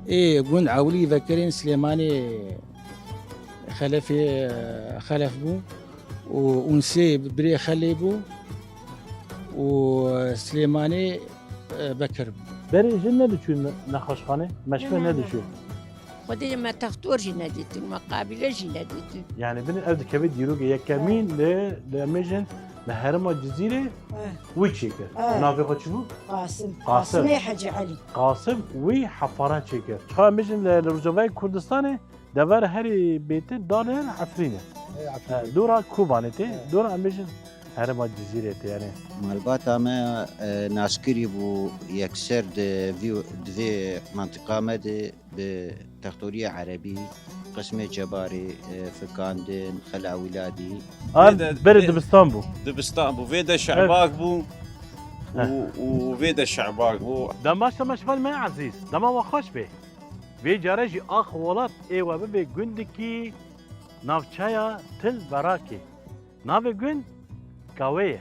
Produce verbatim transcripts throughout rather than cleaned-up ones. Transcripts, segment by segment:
Ê gund ewilî vekirin Silêmanê Xelefê, Xelef bû û Unsê birê Xelê bû û Silêmanê, e, Bekir bû. Berê jin nediçûn nexweşxanê, meşve Ne, ne, ne, nediçû. ne. Xwedê me textor jî nedîtin, me qabîle jî nedîtin. Yani bin ev dikeve dîrokê yekemîn Eh. li, li em bêjin li herêma Cizîrê Eh. wî çêkir. Eh. Navê xwe çi bû? Qasim. Qasim. Qasimê Hecî Elî. Qasim wî hefara çêkir. Çiqa em bêjin li, li Rojavayê Kurdistanê dever herî bêtir dane Efrînê. Ê, Efrînê. Eh, dora Kobanê tê, Eh. dora em bêjin herêma Cizîrê tê yani. Malbata me, e, naskirî bû yekser di vî, di vê mantiqa me de bi textoriyê erebî, qismê cebarê, e, fikandin, xela wîladî. An Vê de, berê vê dibistan bû. Dibistan bû. Vê de Evet. şehbak bû û, Heh. û vê de şehbak bû. Dema şema şeval me ezîz. Dema we xweş bê. Vê care jî ax welat ê we bibe gundikî navçeya Til Berakê. Navê gund Kawê ye.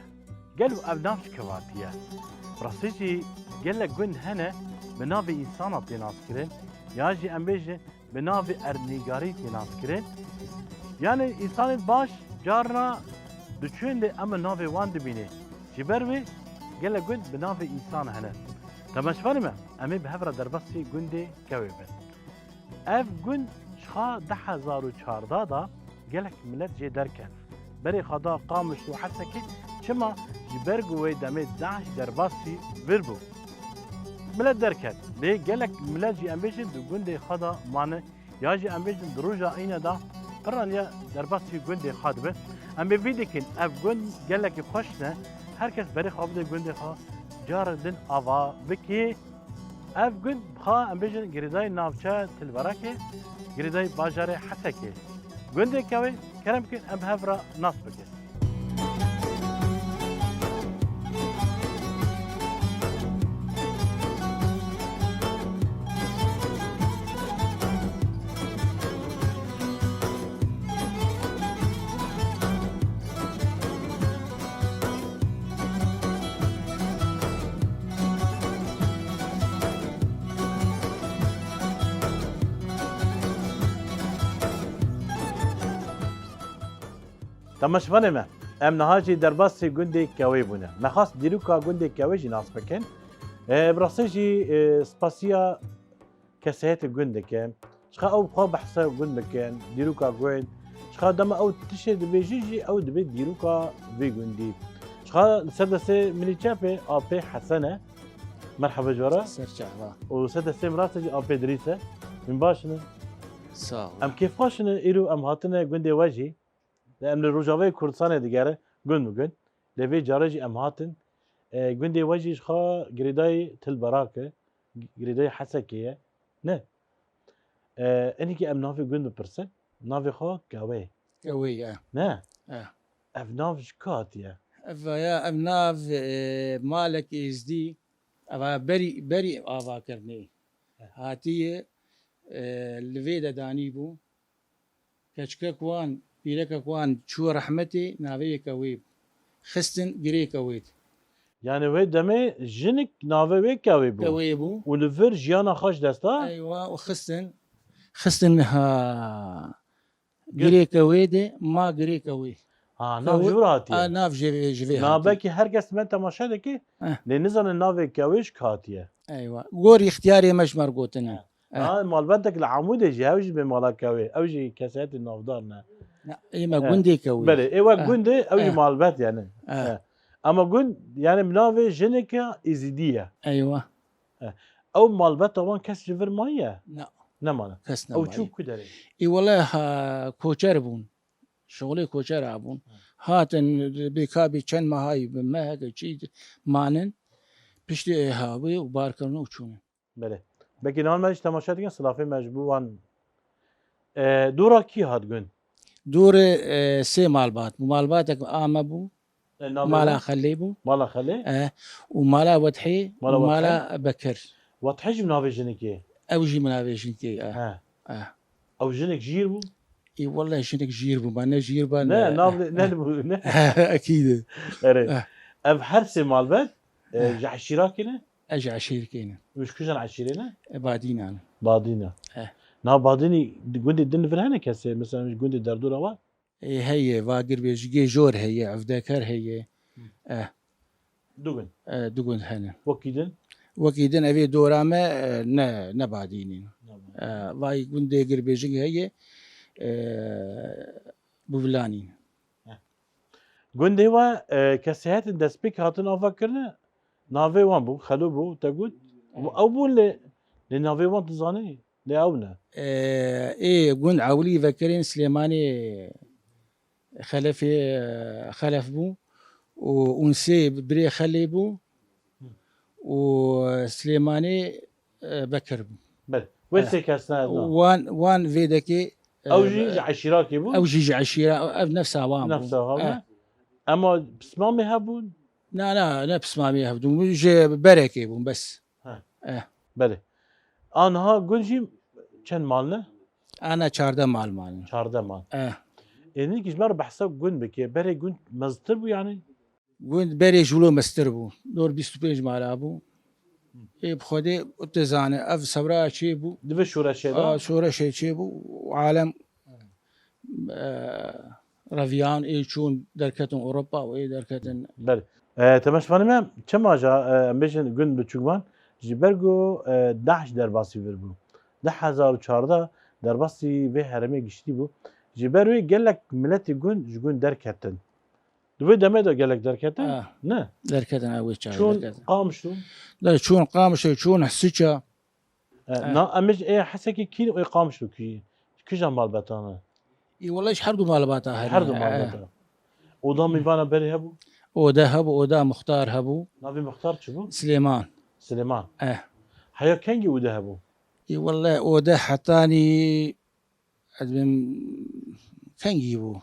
Gelo ev nav ji kevatiye? Rastî jî gelek gund hene bi navê însana tê naskirin, ya jî em bêjin bi navê erdnîgarî tê naskirin. Yanî însanên baş carna diçûn de em navê wan dibînê. Ji ber wê gelek gund bi navê însan hene. Temaşevanê me, em ê bi hev re derbasî gundê Kewê bin. Ev gund ji xwe du hezar û çardeh de gelek milet jê derket. Berê xwe da Qamişlo û Hesekê, çima ji ber ku wê demê DAIŞ derbasî vir bû. Milet derket. Lê gelek milet jî em bêjin di gundê xwe de mane, ya jî em bêjin di roja îne de pir aniye derbasî gundê xwe dibe. Em ê vî dikin, ev gund gelekî xweş ne. Her kes berê xwe bide gundê xwe, carek din ava bike. Ev gund bi xwe em bêjin girêdayî navçe Tilberakê, girêdayî bajarê Hesekê. Gundê Kewê, kerem kin em bi hev re nas bikin. Temaşevanê me, em niha jî derbasî gundê Kewê bûne. Me xwest dîroka gundê Kewê jî nas bikin. E, bi rastî jî, e, spasiya kesayetê gund dikim. Çiqa ew bi xwe behsa gund bikin, dîroka gund. Çiqa dema ew tiştê dibêjin jî ew dibe dîroka vê gundî. Çiqa li ser destê min ê çepê apê Hesen e. Merheba ji we re. Ser çava. Û ser destê min rastê jî apê Dirîs e. Hûn baş in? Sağ ol. Em kêfxweş in, îro em hatine gundê we jî. Em li Rojavayê Kurdistanê digerin, gund bi gund. Lê vê carê jî em hatin, e, gundê we jî ji xwe girêdayî Til Berak e, girêdayî Hesekê ye. Ne? E, enîkî em navê gund bipirsin. Navê xwe Kewê. Kewê ye. Ne? E. Ev nav ji ku hatiye? Ev ya, ev nav, e, malek êzdî, ev berî, berî ava kirinê. E. Hatiye, e, li vê de danî bû. Keçikek wan, pîrekek wan çû rehmetê, navê yê Kewê bû. Xistin girê Kewê de. Yani wê demê jinik navê wê Kewê bû. Kewê bû. Û li vir jiyana xwe ji dest da? Eywa, û xistin, xistin ha Gir- girê Kewê de, ma girê Kewê. Ha, nav Kewê-, ji vir hatiye. Ha, nav ji vê, ji vê Na hatiye. Belkî her kes me temaşe dike, Eh. lê nizane navê Kewê ji ku hatiye. Eywa. Gor îxtiyarê me ji me re gotine. Eh. Eh. Ha, malbetek li Amûdê jî, ew jî bê mala Kewê. Ew jî kesayetê navdar ne. Na, ê me Eh. gundê Kewê. Belê, ê we Eh. gundê, ew jî Eh. malbet yani. Eh. Eh. Ama gund, yani bi navê jineke Êzidî ye. Eywa. Eh. Ew malbeta wan kes ji vir maye? Na. Nemane. Kes Ew nemaye. çû ku derê? Ê wele ha, koçer bûn. Şixulê koçer hebûn. Hı. Hatin bê ka bê çend mehayî bi meheke çî manin. Piştî ê ha wê û bar kirin û çûnin. Belê. Belkî niha me jî temaşe dikin, silafê me ji bo wan. E, dora kî hat gund? Dorê, e, sê malbat bû. Malbatek a me bû. E, navê Mala wan? Xelê bû. Mala Xelê? E, û Mala Wethê, Mala û Mala Wethê? Bekir. Wethê jî navê jinikê? Ew jî navê jinikê, e. He. E. Ew jinik jîr bû? Ê, wele jinik jîr bû, me ne jîr be, Ne, ne. nav ne bû, ne? Ekîd e. Erê. Eh. Ev her sê malbet, e, Eh. ji eşîrakê ne? Ez ji eşîrkê ne. Û ji kîjan eşîrê ne? E, Badînan. Badîna. Eh. Na Badînî di gundê din li vir hene kesê? Mesela ji gundê derdora wa? E, heye, va Girbêjigê Jor heye, Evdeker heye. Hı. Eh. Du gund. E, du gund hene. Wekî din? Wekî din evê dora me, e, ne, ne Badînî. Tamam. E, vay gundê Girbêjigê heye, e, Buvilanî. Gundê we, e, kesê hetin destpêk hatin ava kirine, navê wan bû, Xelo bû, te got. Ew bûn lê, lê navê wan tu zanî, lê ew ne. E, ê gund ewilî vekirin Silêmanê Xelefê, e, Xelef bû û Unsê birê Xelê bû û Silêmanê, e, Bekir bû. Belê. Wê Eh. sê kes ne, na. Wan, wan vê dekê, Ew eh, jî ji eşîrakê bû? Ew jî ji eşîra, ev nefsa wan bû. Nefsa wan Eh. bû. Ema pismamê hebûn? Na, na, ne pismamê hebûn. Ji berekê bûn, bes. He. Eh. Belê. Aniha gund jî çend mal ne? Ana çardeh mal mane. Çardeh mal. Eh. Ê, nîk ji me re behsa gund bike. Berê gund meztir bû yani? Gund berê ji wilo mestir bû. Dor bîst û pênc mala bû. Ê bi Xwedê tu zane, ev sewra çê bû. Di vê şoreşê de? A, şoreşê çê bû û alem, e, reviyan ê çûn derketin Ewropa û ê derketin. Belê. E, temaşevanê me, çima ja, e, em bêjin gund biçûk van, ji ber ku, e, DAIŞ derbasî vir bû. Du hezar û çardeh derbasî vê herêmê giştî bû. Ji ber wê gelek miletê gund ji gund derketin. Di wê demê de gelek derketin? Ah. Ne? Derketin, ha, wê çaxê Çûn derketin. Qamişlo? Da çûn Qamişlo, çûn Hisiça. Eh, Ah. na, em ê, ê Hesekê kî, ê Qamişlo kî? Kîja malbeta ne? Ê, wele ji her du malbata hene. Her du Eh. malbeta. Oda mîvana berê hebû? Oda hebû, oda Muxtar hebû. Navê Muxtar çi bû? Silêman. Silêman. Eh. Heya kengî oda hebû? Ê, wele oda hetanî, ez bim, kengî bû.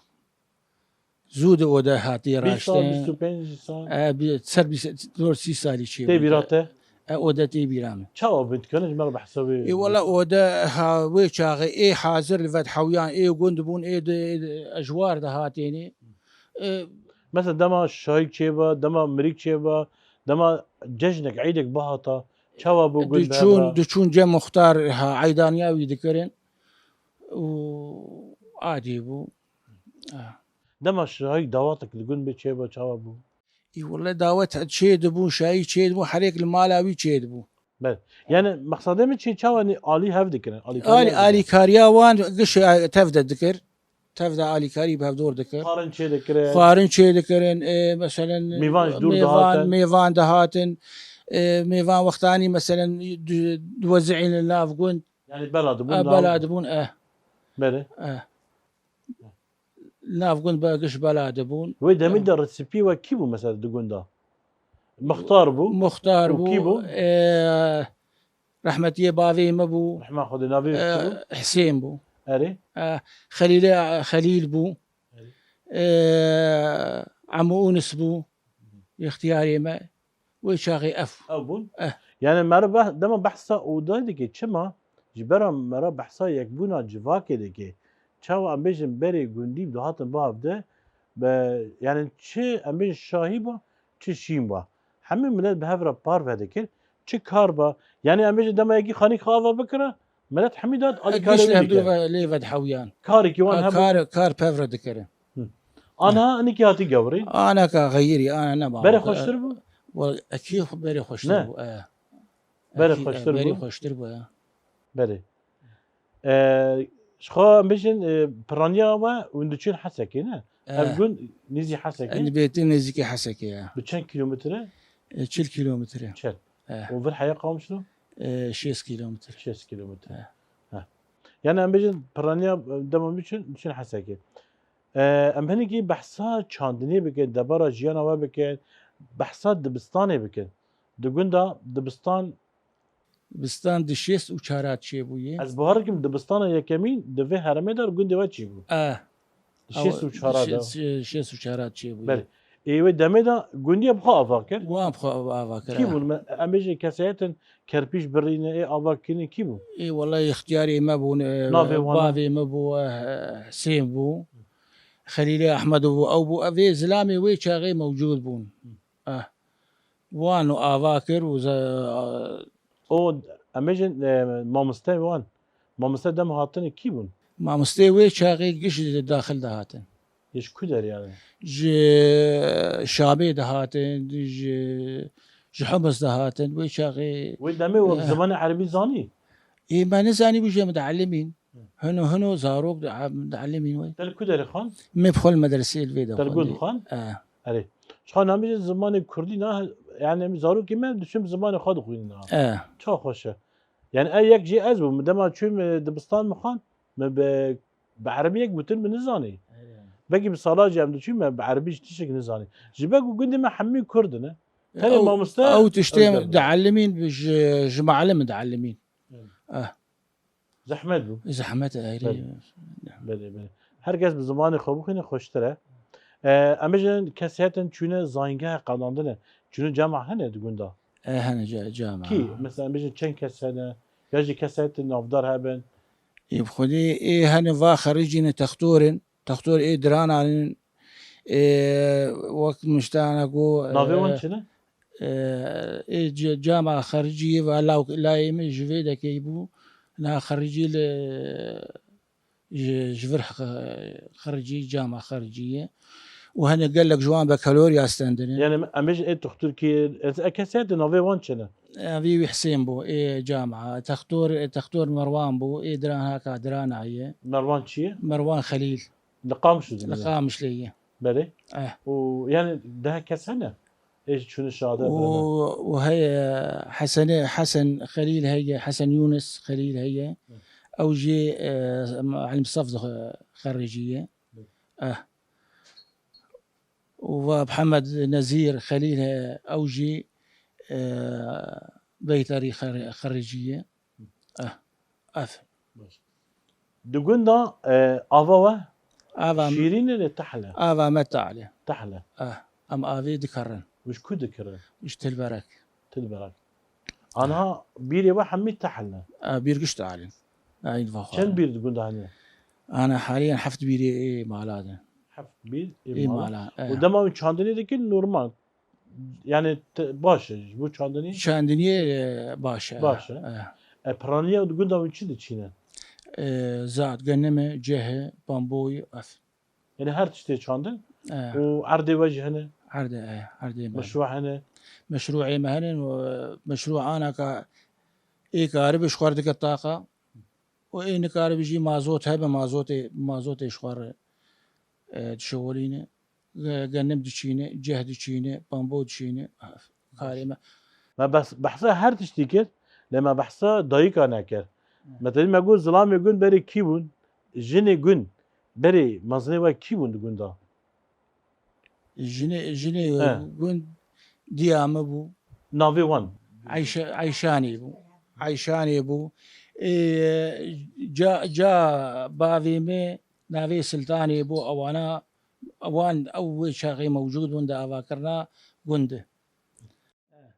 Zû di oda hatiye Bîst sal, raştin. Bîst û pênc sal. E, bi-, ser bîst, dor sî salî çê Tê bû. Bîra te? E, oda tê bîra min. Çawa bû? Dikane ji me re behsa wê. Ê, wele oda ha, wê çaxê ê hazir li ved hewyan, ê gund bûn, ê di, ê di, ejwar de hatêne. E, Mesela dema şahîk çêba, dema mirîk çêba, dema cejnek, eydek bihata, çawa bû gund diçûn, biheba? Diçûn cem muxtar ha, eydaniya wî dikirin. Û adî bû. Ah. Dema şahîk dawatek li gund bê çêba çawa bû? Ê, wele dawet çê dibû, şahî çê dibû, herêk li mala wî çê dibû. Belê. Yani mexsedê min çê çawa nî alî hev dikirin? Alîkariya Alî, hev dikirin. Alîkariya wan giş, e, tev de dikir. Tev de alîkarî bi hevdor dikir. Xwarin çê dikirin. Xwarin çê dikirin. E, meselen, Mêvan ji dûr mêvan, dihatin. Mêvan dihatin. E, mêvan wextanî meselen du-, diwezî'în li nav gund. Yani bela dibûn E, nav bela dibûn, e. Belê. E. Nav gund be giş bela dibûn. Wê demî de risipî we kî bû mesela di gunda? Muxtar bû. Muxtar Û bû. Kî bû? E, rehmetiyê bavê me bû. Rehma Xwedê, navê E, çi bû? Hüseyin bû. Erê. E, Xelîlê, Xelîl bû. Erê. E, Emo Unis bû. Extiyarê me. Wê çaxê ev. Ew bûn? Eh. Yani me re beh-, dema behsa oda dike, çima? Ji bera me re behsa yekbûna civakê dike. Çawa em bêjin berê gundî dihatin bihav de, be-, yani çi em bêjin şahî ba, çi şîn ba. Hemî milet bi hev re parve dikir, çi kar ba. Yani em bêjin dema yekî xanîk xwe ava bikira, milet hemî dat alîkarê Giş wî hevdû dike. Ve, lê vedhewyan. Karekî wan Ha, hebû. Kar, kar pevre dikirin. Hı. Ana nikî hatî gewrî? Ana ka xeyirî, ana nema. Berê xweştir bû? Wal, ekî xwe berê xweştir Ne. bû, e. Berê Ekî, xweştir e, berê bû? xweştir bû, e. Berê. E, ji xwe em bêjin, e, piraniya we hûn diçin Hesekê, ne? E. Ev gund nêzî Hesekê? Ev bêtin nêzîkî Hesekê, e. Bi çend kîlometre? E, çil kîlometre. Çil. E. Û vir heya Qamişlo? E, şêst kîlometre. Şêst kîlometre. E. Ha. Yani em bêjin piraniya, e, dema biçin, diçin Hesekê. E, em hinekî behsa çandinê bikin, debara jiyana we bikin, behsa dibistanê bikin. Di gunda dibistan Dibistan di şêst û çar hat çêbûye. Ez bawer dikim dibistana yekemîn di vê herêmê de li gundê we çêbû. Eh. Di şêst û çar hat de. Şêst, şêst û çar hat çêbûye. Belê. Ê wê demê de gundiya bi xwe ava kir? Wan bi xwe ava kir, Kî eh. bûn? Me, em bêjin kesayetên kerpîç birîne, ê ava kirine kî bûn? Ê wele extiyarê me bûn, e, Navê wan? bavê me bû, e, Hesên bû. Xelîlê Ehmed bû, ew bû. Ev ê zilamê wê çaxê mewcûd bûn. Eh. Wan û ava kir û ze-, O, em bêjin, e, mamoste wan. Mamoste dem hatine kî bûn? Mamosteyê wê çaxê giş di daxil de hatin. Ji ku derê yani? Ji Şamê de hatin, ji, ji Humus de hatin. Wê çaxê Wê demê wek Eh. zimanê erebî zanî? Ê, me nizanî bû jê, me diellimîn. Hino, hino zarok di-, diellimîn wê. Te li ku derê xwend? Me bi xwe li medreseyê li vê de Te li gund xwendî. xwend? Eh. Erê. Ji xwe namî jî zimanê kurdî na, yani em zarokê me diçin bi zimanê xwe dixwînin ha. Eh. Çawa xweş e. Yani ev yek jî ez bûm. Dema çûyim, e, dibistan min xwend, min bi, bi erebî yek gotin min nizanî. Erê. Belkî bi sala jî em diçûyim, me bi erebî jî tiştek nizanî. Ji ber ku gundê me hemî kurd in, e. Tenê Ew, mamoste ew tiştê ew em derbas. diellimîn, ji, ji malim diellimîn. Evet. Eh. Zehmet bû. Zehmet e, ayrı. Belê. Belê, belê. Her kes bi zimanê xwe bixwîne xweştir e. E, em bêjin kesê hetin çûne zayîngeha qedandine. Çûne cema hene di gunda? E, hene ca-, cema. Kî? Mesela em bêjin çend kes hene? Ya jî kesê hetin navdar hebin? Ê, bi xwedê ê hene va xericîne textor in. Textor ê diran anîn, ê, wek miştana ku, Navê wan e, çi ne? e, ê c-, cama xericiyê ve law-, layê min ji vê dekê bû. Na xericî li, ji, ji vir xe-, xericî, cama xericiyê. Û hene gelek ji wan bekaloriya stendine. Yani em bêjin ê textorkî, e, e, kesê hetin navê wan çi ne? Evî wî Hisên bû, ê cama. Textor, textor Merwan bû, ê diran haka dirana ye. Merwan çi ye? Merwan Xelîl. Li Qamişlo Li dimîne? Qamişlê ye. Belê. Eh. Û yani deh kes hene? Ê çûne şade Û, birine? û heye Hesene, Hesen Xelîl heye, Hesen Yûnis Xelîl heye. Hı. Ew jî, e, Elim Sef xericî ye. Hı. Eh. Û va Mihemed Nezîr Xelîl heye, ew jî, e, Beyterî xer-, xericî ye. Eh, ev. Baş. Di gunda, e, ava we Ava m-, şîrîn e lê tehl e? Ava me tehl e. Tehl e. Eh, em avê dikerin. Û ji ku dikirin? Ji Tilberek. Tilberek. Anha bîrê we hemî tehl ne? Eh, bîr giş tehl in. Eyn va xwe. Çend bîr di gunda hene? Ana haliyen heft bîrê ê mala de. Heft bîr ê Ê mala. mala, eh. Û dema wî çandinê dikin normal. Yani te-, baş e, ji bo çandinî? Çandiniyê, e, baş e. Baş e. E. E, piraniya di gunda wî çi diçîne? E, zat, genime, cehe, bamboyî, ev. Yani her tiştê çandin? E. Û erdê we jî hene? Erdê, e, erdê me. Meşru hene? Meşruê me hene, û, e, meşru anaka ê karibe ji xwe re dike taqa. Û ê nikaribe jî mazot hebe, mazotê, mazotê ji xwe re, e, dişewilîne. Ge-, genim diçîne, ceh diçîne, bambo diçîne. Karê me. Me bes-, behsa her tiştî kir, lê me behsa dayika nekir. Hı. Me tevî me got, zilamê gund berê kî bûn? Jinê gund berê mezinê we kî bûn di gunda? Jinê, jinê He. gund diya me bû. Navê wan? Eyşe-, Eyşanê bû. Eyşanê bû. Ê, ca, ca bavê me navê Siltanê bû. Ewana Wan ew wê çaxê mewcûd bûn di avakirina gund de.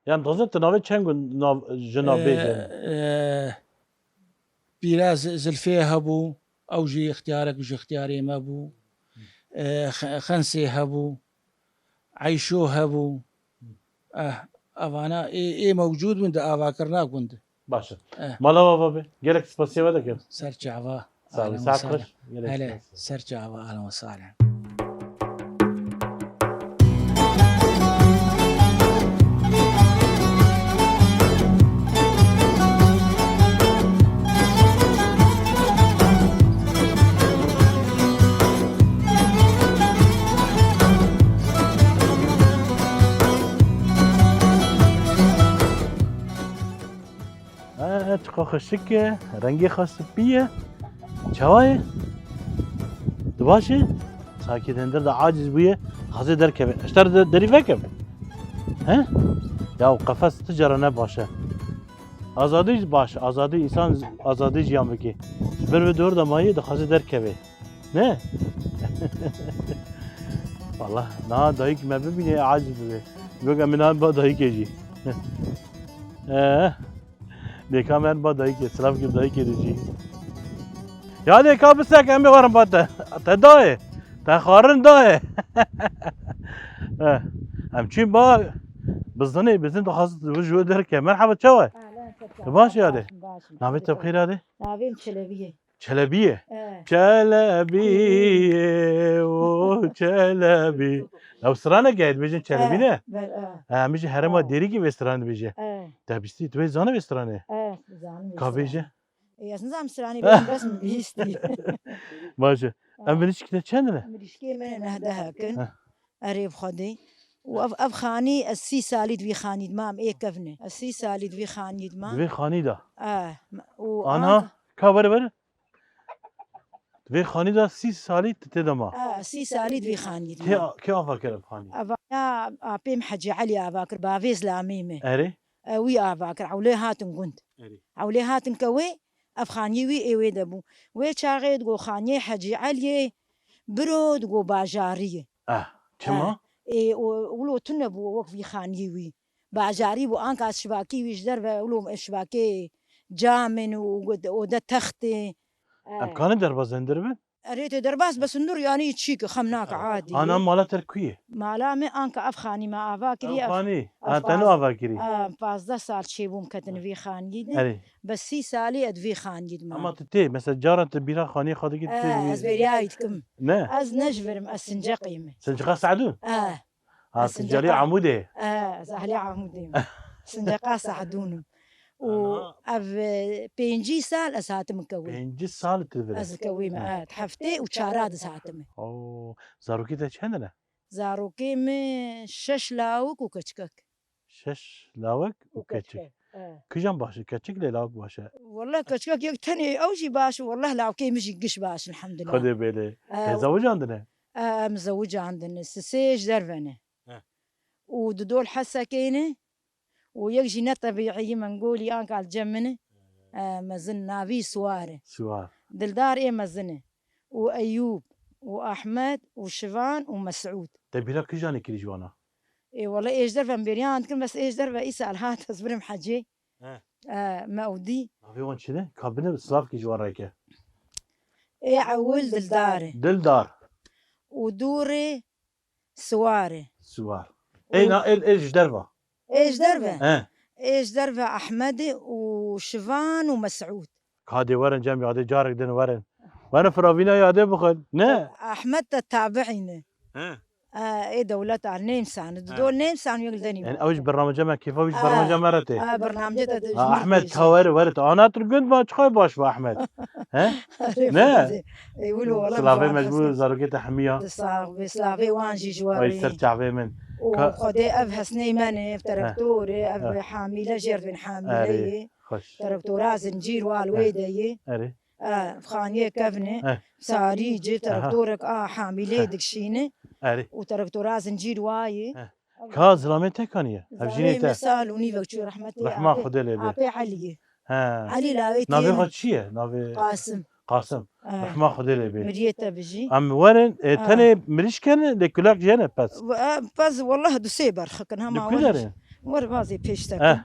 Yan dixwazin tu navê çend gund nav, ji nav Ee, bêjin? ee, Pîra Z-, Zilfê hebû, ew jî ixtiyarek ji ixtiyarê me bû. Ee, Xe-, Xensê hebû, Eyşo hebû. Eh, evana ê, ê mewcûd bûn di avakirina gund. Baş e. Eh. Mala we ava be. Gelek spasiya we dikim. Ser çava. Sağ olun. Ahlen ve Saat sahlen. Xweş. Gelek Hele, spas. Ser çava, ahlen ve sahlen. He, he, çiqa xweşik e, rengê xwe spî ye. Çawa ye? Tu baş e? Sakî di hundir de aciz bûye, dixwaze derkeve. Ez te re de-, derî vekim. He? Ya qefes tu cara ne baş e. Azadî jî baş, azadî, însan z-, azadî jiyan bike. Ji ber vê dor de maye, dixwaze derkeve. Ne? Wallah, niha dayik me bibîne, aciz bibe. Goga min an ba dayikê jî. Ee, dêka me ba dayikê, silav kim dayikê de jî. Ya dêka bisek em ê werin ba te. Te dayê. Te xwarin dayê. Eh, em çûn ba, Bizdanê, bizin dixwazit ji we derke. Merhaba, çawa? Ahlan, çawa? Tu baş yade? Baş, baş. Navê te bi xêr yade? Navê min Çelebî ye. Çelebî ye? Eh. Çelebî ye, o Çelebî. Ew strane gayet dibêjin Çelebî ne? Eh, ber, eh. Eh, em jî herema Eh. Dêrikî vê stranê dibêje. Eh. Te bîstî, tu vê zanî vê stranê? Eh, zanim vê Ka stranê. Bêje? Ê, ez nizanim stranê bêjim, bes min bihîstî. Baş e. Em Ah. Mirîşkî te çend ne? Mirîşkê me neh dehek in. Heh. Erê bi Xwedê. Û ev, ev xanî ez sî salî di vî xanî de mam, ê kevne. Ez sî salî di vî xanî de mam. Di vê xanî de? Eh, û Ana, anka ka were, were. Di vê xanî de sî salî tu tê de ma. Eh, sî salî di vî xanî de Kê mam. a-, kê ava kir ev xanî? Evaya apê min Hecî Elî ava kir, bavê zilamê min. Erê? E, wî ava kir, ewlê hatin gund. Erê. Ewlê hatin ke wê, ev xaniyê wî ê wê de bû. Wê çaxê digo xaniyê Hecî Eliyê, biro digo bajarî ye. Eh, çima? Eh, ê, o, wilo tune bû wek vî xaniyê wî. Bajarî bû, anka şibakî wî ji derve, wilo şibakê cam in û ode textê. Em Eh. kanin derbas zindir bin? Erê, tê derbas be sindur, yanî çî ki xem nake, Ha. Adî. Ana, mala te ku ye? Mala me anka ev xanî me ava kiriye, Ev ev, xanî? Ev Ha, te faz-, ava kiriye? Ev pazdeh sal çêbûm ketin vî xanî de. Erê. Be sî salî ez vî xanî de me. Ama tu tê, mesela caran tu bîra xanî xwe dikî, tu Eh, vî ez bêriyayî dikim. Ne? Ez ne ji vir im, ez Sinceqî me. Sinceqa Se'dûn? Eh. Ha, Ez tu Sinceqa. Calî Amûdê? Eh, ez ehlê Amûdê me. Sinceqa Se'dûn im. Û Ana. ev, e, pêncî sal ez hatim kewê. Pêncî sal tu vir. Ez kewê me, Ha. evet. Heftê û çara diz hatime. Oo, zarokê te çend ne? Zarokê me şeş lawik û keçikek. Şeş lawik û Û keçik. keçikek, evet. Kijan baş e? Keçik lê lawik baş e? Wallah keçikek yek tenê ew jî baş e. Wallah lawikê min jî giş baş, elhamdulillah. Xwedê bêlê. E, Te zewicandine? E, em zewicandine. Sisê ji derve ne. Heh. Û di dol Hesekê ne. Û yek jî ne tebîî, Mengolî, anka li cem min e. E, mezin navî Siwar e. Siwar. Dildar ê mezin e. Û Eyûb, û Ehmed, û Şivan, û Mesûd. Te bîra kijanê kirî ji wana? Ê, wele ê ji derve em bêriyan dikin, bes ê ji derve îsal hat, ez birim hecê. He. E, me ew dî. Navê wan çi ne? Ka bine silav kî ji wan reke. Ê ewil Dildar e. Dildar. Û dûrê Siwar e. Siwar. Û Ê na, ê, ê ji derva. Ê ji derve? He. Ê ji derve Ehmedê û Şivan û Mesûd. Ka dê werin cem yadê carek din werin. Werin firavîna yadê bixin. Ne? Ehmed te tabiî ne. He. E, ê dewlet al nêmsan. He. Dol nêmsan yek li denî. Yani ew ji bernameca me kêfa wî ji Ha. bernameca me re tê. Ha, bernameca te Ha, Ahmed ka were, were tu ana tu gund ma çixay baş be Ahmed. He? Erê Ne? Xwedê. Ê, wilo wala Silavê ciwan mecbûr hesnê. zarokê te hemiya. Di sax be, silavê wan jî ji we Ay re. ser çavê min. Û Ka- Xwedê ev hesnê me ne, ev He. terektor e, ev He. hamîle jêr bin hamîle Erê. ye. Xweş. Terektora zincîr wal He. wê de ye. Erê. E, xaniyê kevne, He. sarî ci, Aha. terektorek a hamîlê He. dikşîne. Erê. Û terektora zincîr wa ye. He. Ka zilamê te kaniye? Ev jinê Zilamê te? me sal û nîvek çû rehmetê Rehma apê, Xwedê lê bê. apê Eliyê. He. Elî lawê Navê tînin. xwe çi ye? Navê Qasim. Qasim. He. Rehma Xwedê lê bê. Miriyê te bijî. Em werin, e, He. tenê mirîşk hene, lê kulak jî hene pez. We-, e, pez, wallah, du sê berxik in, hema Li ku werin. derê? Wer vazê pêş te He. kin.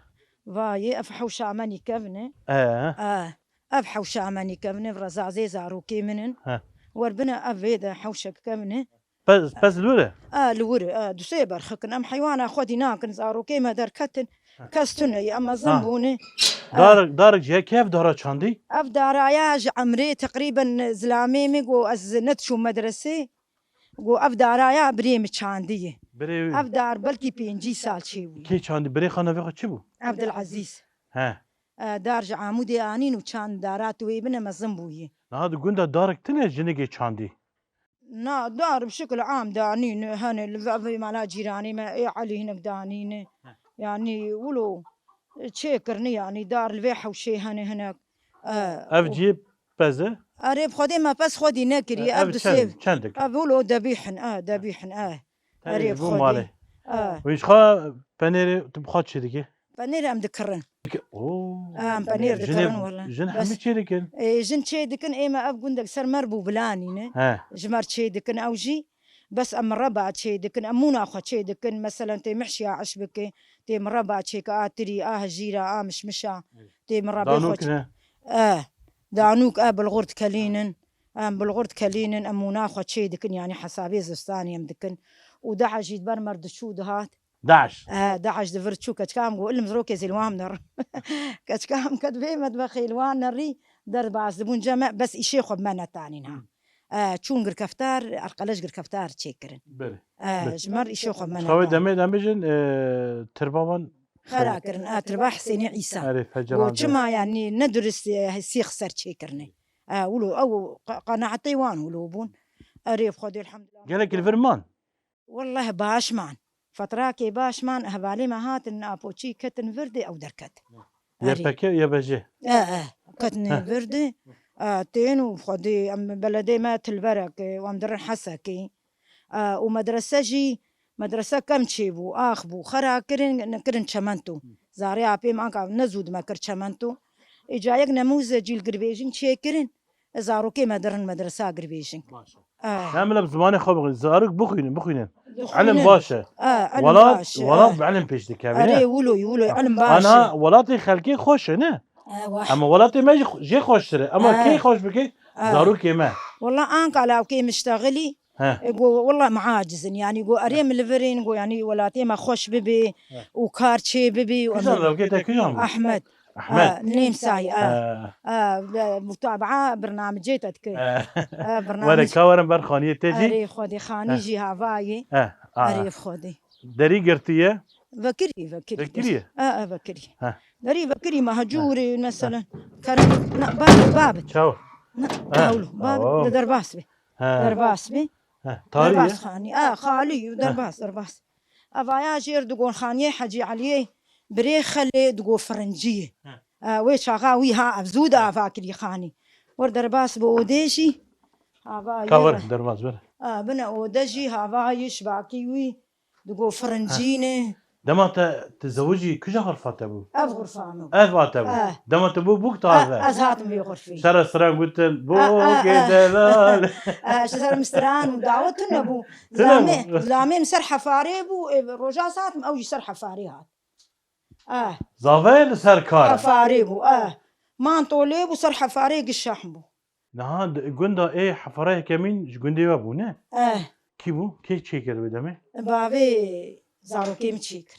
Vayê, ev hewşa me nî kevne. He. E, ev hewşa me nî kevne, ev rezazê zarokê min in. He. Wer bine ev vê de hewşek kevne. Pez, pez li wir e? A, li wir e, a, du sê berxik in. Em heywana xwedî nakin, zarokê me derketin. Ha. Kes tune ye, em mezin Ha. bûne. A. Darek, darek ji yekê ev dara çandî? Ev daraya ji emrê teqrîben zilamê min got ez nediçûm medresê. Got ev daraya birê min çandî ye. Birê wî? Ev dar belkî pêncî sal çêbû. Kê çandî? Birê xwe navê xwe çi bû? Abdulazîz. He. E, dar ji Amûdê anîn û çand dara tu wê bine mezin bûye. Niha di gund de darek tune jinekê çandî? Na, dar bi şikil am danîne, hene li ve-, vê mala cîranê me, ê Elî hinek danîne. Heh. Yanî wilo çêkirine, yanî dar li vê hewşê hene hinek. E, Ev û cî pez e? Erê, bi Xwedê me pez xwedî nekiriye, Ev ev du çend, sê-, çend dike? ev wilo debîh in, e, debîh in, e. Tenê Erê, ji bi bo Xwedê. malê. E. Wî ji xwe penêrê tu bi xwe çê dikî? Penêr em dikirin. Dike-, oo. Em penêr Jinê, dikirin wele. jin Bes, hemî çê dikin. e, jin çê dikin, ê me ev gundek ser mer bû bilanî ne. He. Ji mer çê dikin ew jî. Bes em mireba çê dikin, em mûna xwe çê dikin. Meselen tê mihşiya eş bike, tê mireba çêke, a tirî, a hejîra, a mişmişa. Evet. Tê mireba xwe Danûk çê-, ne? e, danûk, e, bilxurt kelînin. Em bilxurt kelînin, em mûna xwe çê dikin, yanî hesabê zistanê em dikin. Û daha jî di ber mer diçû dihat. Daş. E, Daş di vir çû, keçika em got, ilim rokê zî li wan nerin. Keçika em ket vê medbexê li wan nerî, derbas dibûn cem me, bes îşê xwe bi me netanîn ha. E, çûn girkeftar, erqeleş girkeftar çêkirin. Belê. E, Belê. Ji me re îşê xwe bi me Çavê netanîn. Demê de em bêjin, e, tirba wan Xera kirin, e, tirba Hisênê Îsa. Erê, Got, feceran de. Çima yani ne durist, e, sîx ser çêkirine. E, wilo, ew qe-, qenaetê wan wilo bûn. Erê, bi Xwedê elhamdulillah. Gelek li vir man? Welleh baş man. Fetrakê baş man, hevalê me hatin, apoçî ketin virdê ew derket. Erê. Y P G, Y B G. E, e, ketinê virdê. E, tên û Xwedê em beledê me Tilberek, e, em dirin Hesekê. E, û medrese jî, medrese kem çêbû, ax bû, xera kirin, kirin çemento. Zarê apê me anka ne zû dime kir çemento. Îca yek nemûze cîl girbêjin çêkirin. Zarokê me dirin medresa girbêjin. Baş e. E. Em li zimanê xwe bixwînin. Zarok bixwînin, bixwînin. Bixwînin. Elim baş e. E, elim Welat, baş e, welat e. Bi elim pêş dikeve, ne? Erê, wilo, wilo, elim baş e. Ana, welatê xelkê xweş e, ne? E, wah. Ama welatê me jî xwe-, jê xweştir e. Ama E. Kê xweş bike? E. Zarokê me. Wala anka lawkê miştexilî. He. E, go, wala me aciz in. Yani go, erê min li vir in, go, yani welatê me xweş bibe He. Û kar çê bibe û Kijan em lawkê te kijan bû? Ahmed. Ahmed. Ha, nêm say, ha. Ha. Ha, ve mutabaa bernamecê te dike. Ha. Ha, bernamec- Were ka werin ber xaniyê te jî? Erê Xwedê, xanî Ha. Jî havayê. Ha, ha. Erê Xwedê. Derî girtiye? Vekirî, vekirî. Vekirî? Ha, ha, vekirî. Ha. Derî vekirî, mehcûrê, Ha. Meselen. Ha. Kerem, na, bab, bab. Çaw? Na, Ha. Hewlo, bab, Oo. Li derbas be. Ha. Derbas be. Ha. Tarî Derbas ye? Xanî. Ha, xalî, Ha. Derbas, derbas. Evaya jêr digon xaniyê Hecî Eliyê, birê Xelê digo Firinciyê. He. E, wê çaxa wî ha ev zû de ava kirî xanî. Wir derbas bi odê jî, havayê Ka re. Werin derbas, werin. E, bine ode jî havayê şibakî wî digo Firincînê. He. Dema te, te zewicî kija xurfa te bû? Ev xurfa min bû. Ev a te bû. E. Dema te bû bûk E, taze. Ez hatim vê xurfî. Sere seren gutin, E, e, bûkê e. Delal. E, ji ser min stran û dawet tune bû. Tune Zilamê, bû. Zilamê min ser hefarê bû, e, roja satim ew jî ser hefarê hat. Eh. Zave li ser kar e. Hefarê bû, eh. Mantolê bû, ser hefarê gişahn bû. Niha di gunda ê hefara yekemîn ji gundê we bû, ne? Eh. Kî bû? Kê çêkir wê demê? Bavê zarokê min çêkir.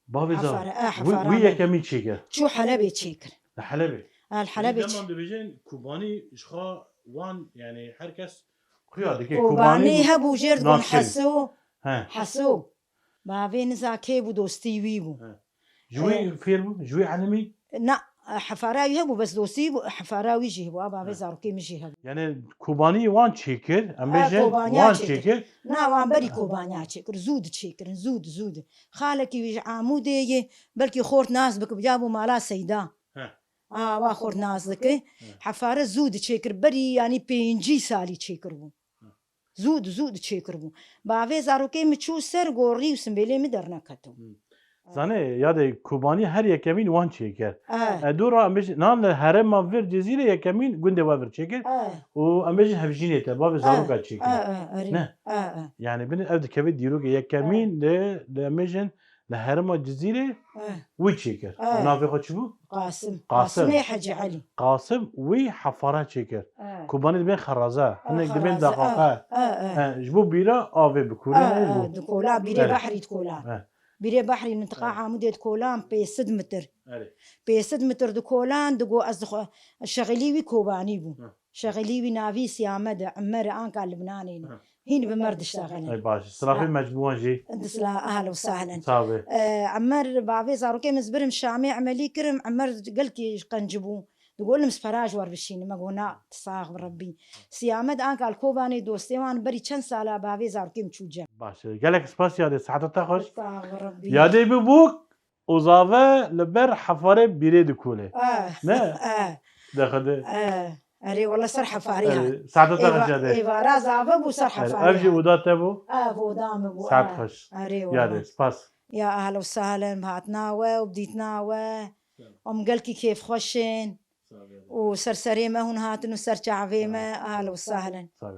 Bavê zar-, Hefara, eh, wî, hefara wî me. Yekemîn çêkir? Çû Helebê çêkir. Li Helebê? Eh, li Helebê Dema çê- dibêjin Kobanî ji xwe wan, yani her kes xuya dike. Kobanî Kobanî hebû jêr dibûn nas kevî. Heso. He. Heso. Bavê niza kê bû, dostî wî bû. He. Ji wî He. Fêr bû? Ji wî elimî? Na, hefara wî hebû, bes dostî bû, hefara wî jî hebû. A bavê He. Zarokê min jî hebû. Yani Kobanî wan çêkir, em Ha, bêjin Kobaniya wan çêkir. Çêkir. Na, wan berî Ha. Kobaniya çêkir. Zû diçêkirin, zû di, zû di. Xalekî wî ji Amûdê ye, belkî xort nas bikibû, ya bû mala Seyda. He. A, wa xort nas dike. He. Hefare zû diçêkir, berî, yani pêncî salî çêkir bû. Zû di, zû di çêkiribû. Bavê zarokê min çû ser gorî û simbêlê min derneketibû. Hmm. Zanê, yadê Kobanî her yekemîn wan çêkir. Eh. E, dû ra em bêjin, nan li herêma vir Cizîrê yekemîn gundê we vir çêkir. Eh. Û em bêjin Hevjînê te, bavê Eh. Zaroka çêkir. Eh, eh, erê. Ne? Eh, eh. Yani bin ev dikeve dîrokê yekemîn Eh. de, de em bêjin Li herêma Cizîrê Eh. Wî çêkir. Eh. Navê xwe çi bû? Qasim. Qasim. Qasimê Hecî Elî. Qasim wî hefara çêkir. Eh. Kobanî dibên xeraza. Eh, hinek dibên xeraza. Daqaqa. Eh, eh, eh. Eh, ji bo bîra avê bikûrin, Eh, eh, ji bo. Eh, dikola, bîrê Erê. Behrî dikola. Eh. Bîrê Behrî mintiqa Erê. Amûdê dikolan pênc sed metir. Erê. Pênc sed metir dikolan digo ez dixwe şexilî wî Kobanî bû. Eh. Şexilî wî navî Siyame de, Emer, anka Libnanê ne. Ha. Hîn bi mer diştexilin. Ey baş. Silafê Ha. me ji bo wan jî. Disla, ahlen û sahlen. Sağ be. Ee, Emer, bavê zarokê min, ez birim Şamê emelî kirim, Emer gelkî qencî bû. Digo, "Lim spera ji wer bişînim." Me got, "Na, tu sax bi Rebbî." Siyame de anka li Kobanê dostê wan berî çend sala bavê zarokê min çû cem. Baş. Gelek spas yadê. Seheta te xweş. Sax bi Rebbî. Yadê bibûk. Û zave li ber hefarê bîrê dikole. Eh. Ne? Eh. Dexede. Eh. Erê, wala ser hefarê Erê, hat. Saeta te Êva-, xweş yadê. Êvara zave bû ser Erê, hefarê ev jî hat. Oda te bû? Eh, oda min bû, Saet eh. Xweş. Erê, wala. Yadê, spas. Ya ehlen û sehlen, bi hatina we û bi dîtina we. Em gelkî kêfxweş in. Û ser serê me hûn hatin û ser çavê me, ahlen û sehlen. Sağ ol.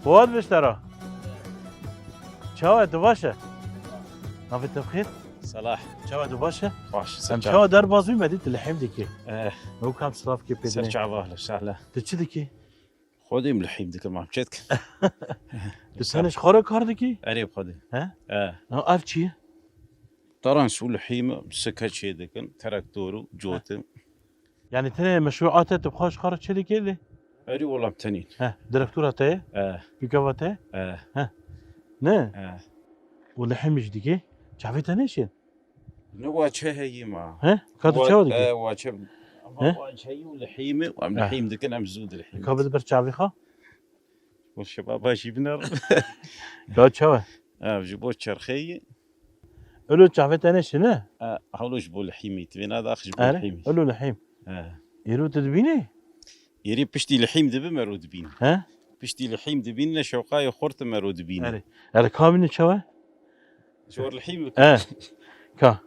Fuat Beştera. Çawa, tu baş e? Navê te bi xêr? Selah. Çawa, tu baş e? Baş, sen Em çawa? Çawa derbaz bî, me dî tu lihîm dikî. Eh. Ew kam silav kê pê Ser dinê. Çava, li şehle. Tu çi dikî? Xwedê em lihîm dikim, em çê dikin. Tu tenê ji xwe re kar dikî? Erê, xwedê. He? Eh. Na ev çi ye? Tarans û lihîm, sike çê dikin, traktor û cotin. Yani tenê meşruat e, tu xwe ji xwe re çê dikî lê? Erê, wela tenîn. He, direktora te ye? Eh. Pîkava te ye? Eh. He. Ne? Eh. Û lihîm jî dikî? Çavê te neşin? Ne waçe heyî ma. He? Ka tu Wa-, çawa dikî? Eh, waçe. Ama He? Waçe heyî û lihîm, em He. Lihîm dikin, em zû dilihîm. Ka bide ber çavê xwe? Bo şebaba jî biner. Ya çawa? Ev ji bo çerxeyî. Elo çavê te neşine? E, hewlo ji bo lihîmî. Tu vêna dax ji bo Erê, lihîmî. Elo lihîm. E. Îro tu dibînî? Êrî piştî lihîm dibi mero dibîn. He? Piştî lihîm dibîn ne şewqayê xurt mero dibîn. Erê. Erê kamîne çawa? Ji wer lihîm. He. Ka.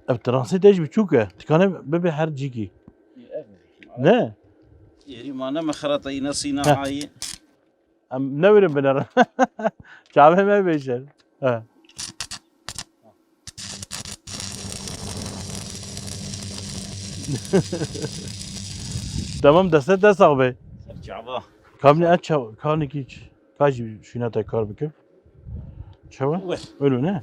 Ev transê te jî biçûk e. Dikane bibe her cîkî. Ne? Êrî ma ne mexrata îne sîna Heh. Ayî. Em newêrin binêrin. Çavê me bêjin. He. Tamam, deste te sax be. Ser çava. Kamîne et çav-, kanekî ç-, ka jî şûna te kar bikim. Çawa? Weh. Öyle ne?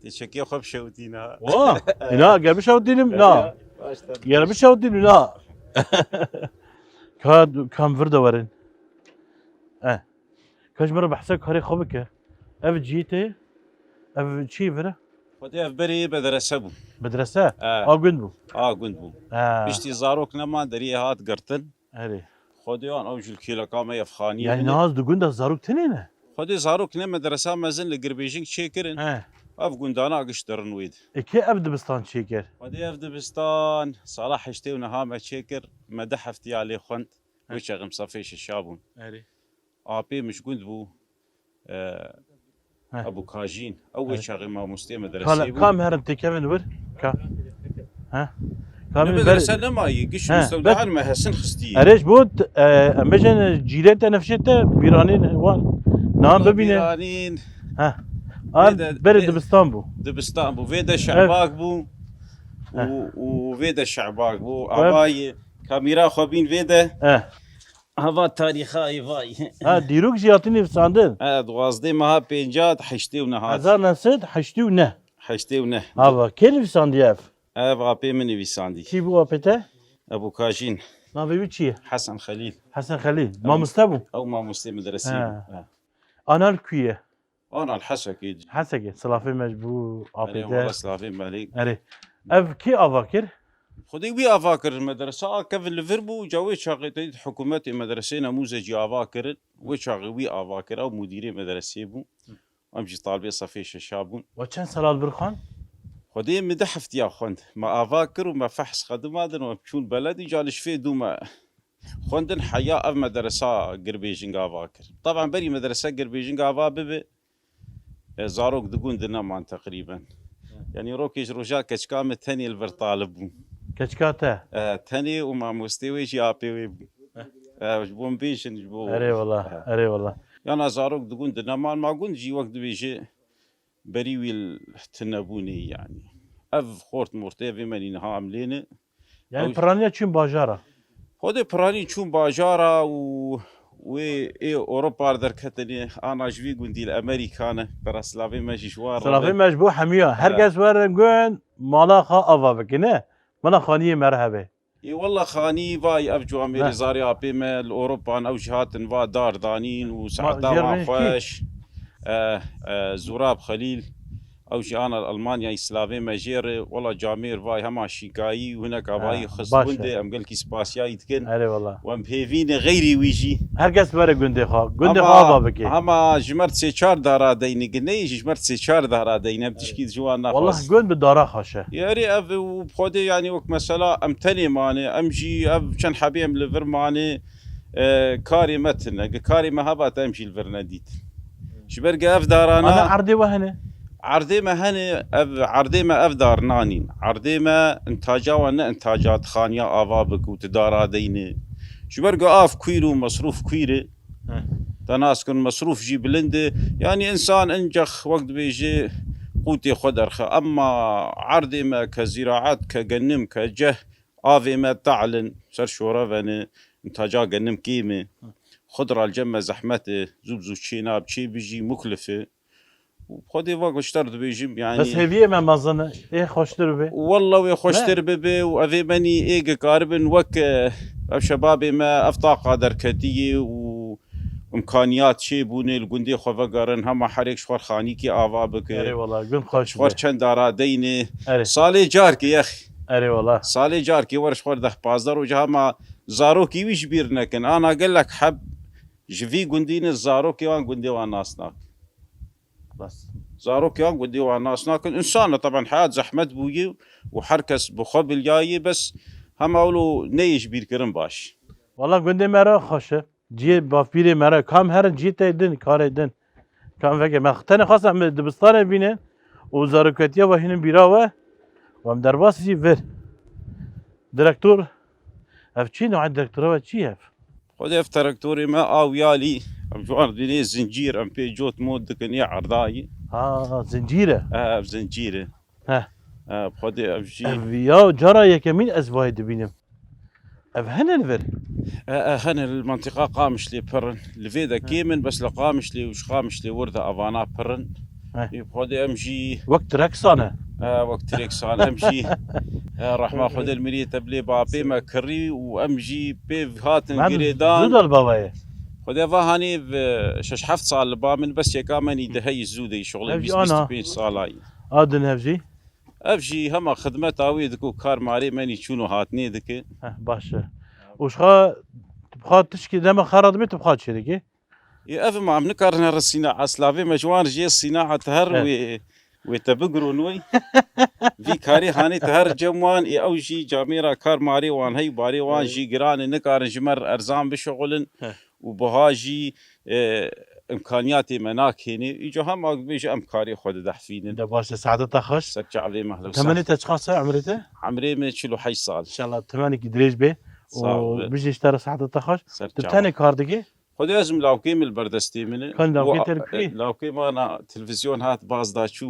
Te çekê xwe bişewitîna. Wa, ina, gel bişewitînim, na. Ya, baştan. Gel bişewitînim, na. Ka, kam vir de werin. Eh. Ka ji min re behsa karê xwe bike. Ev cî tê, ev çi vir e? Xwedê ev berê medrese bû. Medrese? Eh. A gund bû? A gund bû. Eh. Piştî zarok nema deriyê hat girtin. Erê. Xwedê an ew jî li kêleka me yefxaniyê Yani hene. Niha di gunda zarok tenê ne? Xwedê zarok ne medresa mezin li Girbêjing çêkirin. He. Ev gundana giş dirin wê de. E, kê ev dibistan çêkir? Xwedê ev dibistan sala heştê û neha me çêkir. Me du heftiya lê xwend. He. Wê çaxê em sefê şeşa bûn. Erê. Apê min ji gund bû. E, Heh. Ebû Kajîn, ew wê Heh. Çaxê mamostê medresê Kala, bû. Kam herin têkevin wir? Ka. Ha? Ne Kam medrese ber- nemayî, giş Heh, mistewda ber- her me hesin xistî. Erê ji bo t-, e, em bêjin cîlê te nefşê te bîranîn wan. Nan Wala bibîne. Bîranîn. Ha. Ar Vê de- berê vê- dibistan bû. Dibistan bû. Vê de Ev- şehbak bû. Heh. Û, û vê de şehbak bû. Ev- Avayê kamîra xwe bîn vê de. Eh. Hava tarîxa ê vay. Ha, dîrok jî hatî nivîsandin. Ha, duwazdeh meha pêncad heştê û nehat. Hezar neh sed heştê û neh. Heştê û neh. Hava, kê nivîsandiye ev? Ev apê min nivîsandî. Kî bû apê te? Ebû Kajîn. Navê wî çi ye? Hesen Xelîl. Hesen Xelîl. Ew Mamoste bû? Ew mamostê medresê Ha. Bû. Ha. Anal ku ye? Ana li Hesekê. Hesekê, silafê me ji bo Erê, apê te. Wala silafê me lê. Erê. Ev kê ava kir? Xwedê wî ava kir, medresa a kevin li vir bû, ca wê çaxê te dît hikûmetê medresê nemûzecî ava kirin, wê çaxê wî ava kir, ew mudîrê medresê bû. Em jî talibê sefê şeşa bûn. We çend sala li vir xwend? Xwedê min du heftiya xwend. Me ava kir û me fehs xedima din û em çûn beledî, ca li şifê dû me xwendin heya ev medresa girbêjing ava kir. Taban berî medrese girbêjing ava bibe, E, zarok di gund de neman teqrîben. Yanî rokê ji roja keçika me tenê li vir talib bû. Keçika te? E, tenê û mamostê wê jî apê wê bû. E, ji bo min bêjin, ji bo Erê wala, E. Erê wala. Yana zarok di gund de neman, ma gund jî wek dibêje berî wî li tune bûnê yanî. Ev xort mortê vê menî niha em lê ne. Yani Ew piraniya çûn bajara. Xwedê piranî çûn bajara û wê ê Ewropa derketinê, ana ji vî gundî li Amerîka ne. Pera silavê me jî ji wan re Silavê be. Me ji bo hemiya. Her Evet. Kes werin gund mala xwe ava bike, ne? Mala xaniyê me re hebe. Ê wela xanî vay ev cuamêrê Ne. Zarê apê me li Ewropan ew jî hatin va dar danîn û Ma, saeta wan jêr xweş. E, e, Zurab Xelîl. Ew jî ana Almanyayê silavê me jê re. Wela camêr vay hema şîkayî û hinek avayî Ha, xist baş e. Gundê, em gelkî spasiyayî dikin. Erê wela. Û em pêvî ne xeyrî wî jî. Her kes were gundê xwe. Gundê xwe ava bike. Hema ji mer sê çar dara deyne, gineyê jî ji mer sê çar dara deyne. Em tişkî ji wan Wela naxwazî. Gund bi dara xweş e. Erê ev û bi Xwedê yanî wek mesela em tenê mane, em jî ev çend hebê em li vir mane, e, karê me tune. Ge karê me heba te em jî li vir nedît. Ji ber ge ev darana Ana erdê we hene? Erdê me hene, ev erdê me ev dar nanîn. Erdê me intaca wan ne intaca tu xaniya ava bik û tu dara deyne. Ji ber ge av kûr û mesrûf kûr e. He. Te nas kin mesrûf jî bilind e. Yanî însan incex wek dibêje qûtê xwe derxe. Emma erdê me ke zîraet, ke genim, ke ceh, avê me te'l in, ser şore ve ne, întaca genim kêm e. Xwe diral cem me zehmet e, zû bi zû çê nab, çê bijî muklif e. Û Xwedê vak ji te re dibêjim, yanî. Bes hêviyê me mezin e, ê xweştir bibe. Walla wê xweştir bibe û evê menî ê gikaribin wek, e, ev şebabê me ev taqa derketiyê û imkaniyat çêbûne li gundê xwe vegerin, hema herêk ji xwe xanîkê ava bike. Erê wala, gund xweş Ji xwe bibe. Çend dara deyne. Erê. Salê carkê yex. Erê wala. Salê carkê wer ji xwe deh pazdeh roja hema zarokê wî ji bîr nekin. Ana gelek heb ji vî gundî ne zarokê wan gundê wan nas nakin. Bes. Zarokê wan gundê wan nas nakin. Însan e, teben heyat zehmet bûye û her kes bi xwe bilyaye, bes hema wilo neyê ji bîr kirin baş. Wala gundê me re xweş e. Cihê bavpîrê me re. Kam herin cihê te din, karê din. Kam veke. Me tenê xwest em dibistanê bînin û zaroketiya we hînin bîra we. Û em derbas jî vir. Direktor, ev çi navê direktora we çi ye ev? Xwedê ev traktorê me a wiyalî, em ji wan dibînê zincîr, em pê cot mot dikin, yê erdayî. Ha, zincîr e. E, ev zincîr e. He. E, bi Xwedê ev jî Ev ya cara yekemîn ez vayê dibînim. Ev hene li vir? E, e, hene li mentiqa Qamişlê pir in. Li vê de He. kêm in, bes li Qamişlê û ji Qamişlê wir de evana pir in. He. Ê, bi Xwedê em jî Wek tireksan e. E, wek tireksan em jî, e, rehma Xwedê li miriyê te bilê bapê me kirî û em jî pê hatin Em girêdan. Zû de li bavayê. Xwedê va hanî bi şeş heft sal li ba min bes yeka menî de heyî zû de şixulê Ev jî bîst, ana. bîst û pênc salayî. A din ev jî? Ev jî hema xidmeta wê dike û kar marê menî çûn û hatinê dike. Heh, baş e. Û ji xwe, tu bi xwe tişkî dema xera dibê tu bi xwe çê dikî? Ê, ev ma em nikarin herin sîna eslavê me ji wan jê sîna et her Evet. wê, wê te bigiron wey. Vî karê hanê te her cem wan, ê ew jî camêra kar marê wan hey, barê wan Evet. jî giran e, nikarin ji me re erzan bişixulin. Heh. Û buha jî, e, imkaniyatê me nakênê. Îca hem ak bêje em karê xwe didehfînin. De baş e, saeta te xweş. Ser çavê me, ehla û Temenê sehla. Te çiqas e, emrê te? Emrê me çil û heşt sal. İnşallah temenekî dirêj bê. Sağ ol. Û bijî ji te re saeta te xweş. Ser Tu çava. tenê kar dikî? Xwedê ez lawkê min li ber destê min e. Kan lawkê Wa-, te li ku ye? Lawkê me na televizyon hat baz da çû.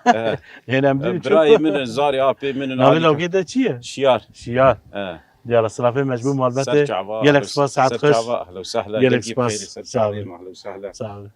Eh, Hêne em eh, dînin birayê çû. min in, zarê apê min in, Navê alî lawkê te çi ye? Şiyar. Şiyar. Eh. Diyala silafê me ji bo malbetê. Ser çava, Gelek ehlo-, spas, saet ser xweş. çava, ehlo sehla, Gelek gelkî spas. bixêrî, ser Sağ ol. çavê me, ehlo sehla. Sağ ol.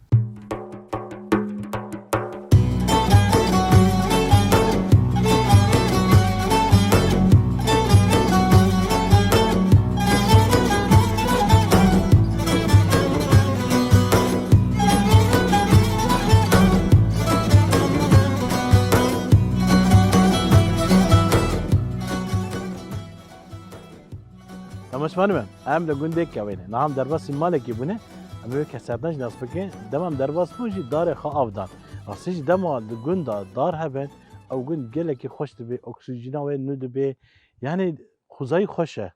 Temaşevanê me, em li gundê Kewê ne. Niha em derbasî malekî bûne. Em ê weke serdan jî nas bikin. Dema em derbas bûn jî darê xwe av dan. Rastî jî dema di gunda dar hebin, ew gund gelekî xweş dibe, oksîjîna wê nû dibe. Yanî xwezayî xweş e.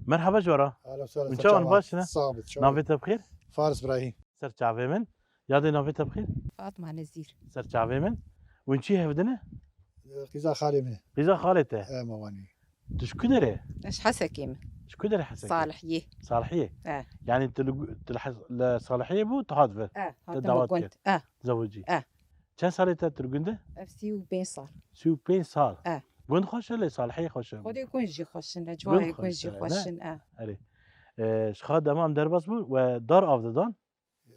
Merhaba ji we re. Ehlen û sehlen, Hûn ser çawan çava. baş ne? Sağ bit, çawa. Navê te bi xêr? Faris Brahîm. Ser çavê min. Yadê navê te bi xêr? Fatma Nezîr. Ser çavê min. Hûn çi hevdine? Qîza xalê min e. Qîza xalê te? E, me wanî. Tu ji ku derê? Ez Hesekê me. Ji ku derê Hesekê? Salihiyê. Salihiyê? E. Yanî tu li, tu li Hes-, li Salihiyê bû, tu hat vir? E, Te hatim dawet gund. kir? E. Zewicî? E. Çend salê te tu li gund e? Ev sî û pênc sal. Sî û pênc sal? E. Gund xweş e lê Salihiyê xweş e? Xwedê gund jî xweş in, e, Gund civakê gund xweş jî e, xweş ne? in, e. Erê. E, ji xwe dema em derbas bû we dar av didan?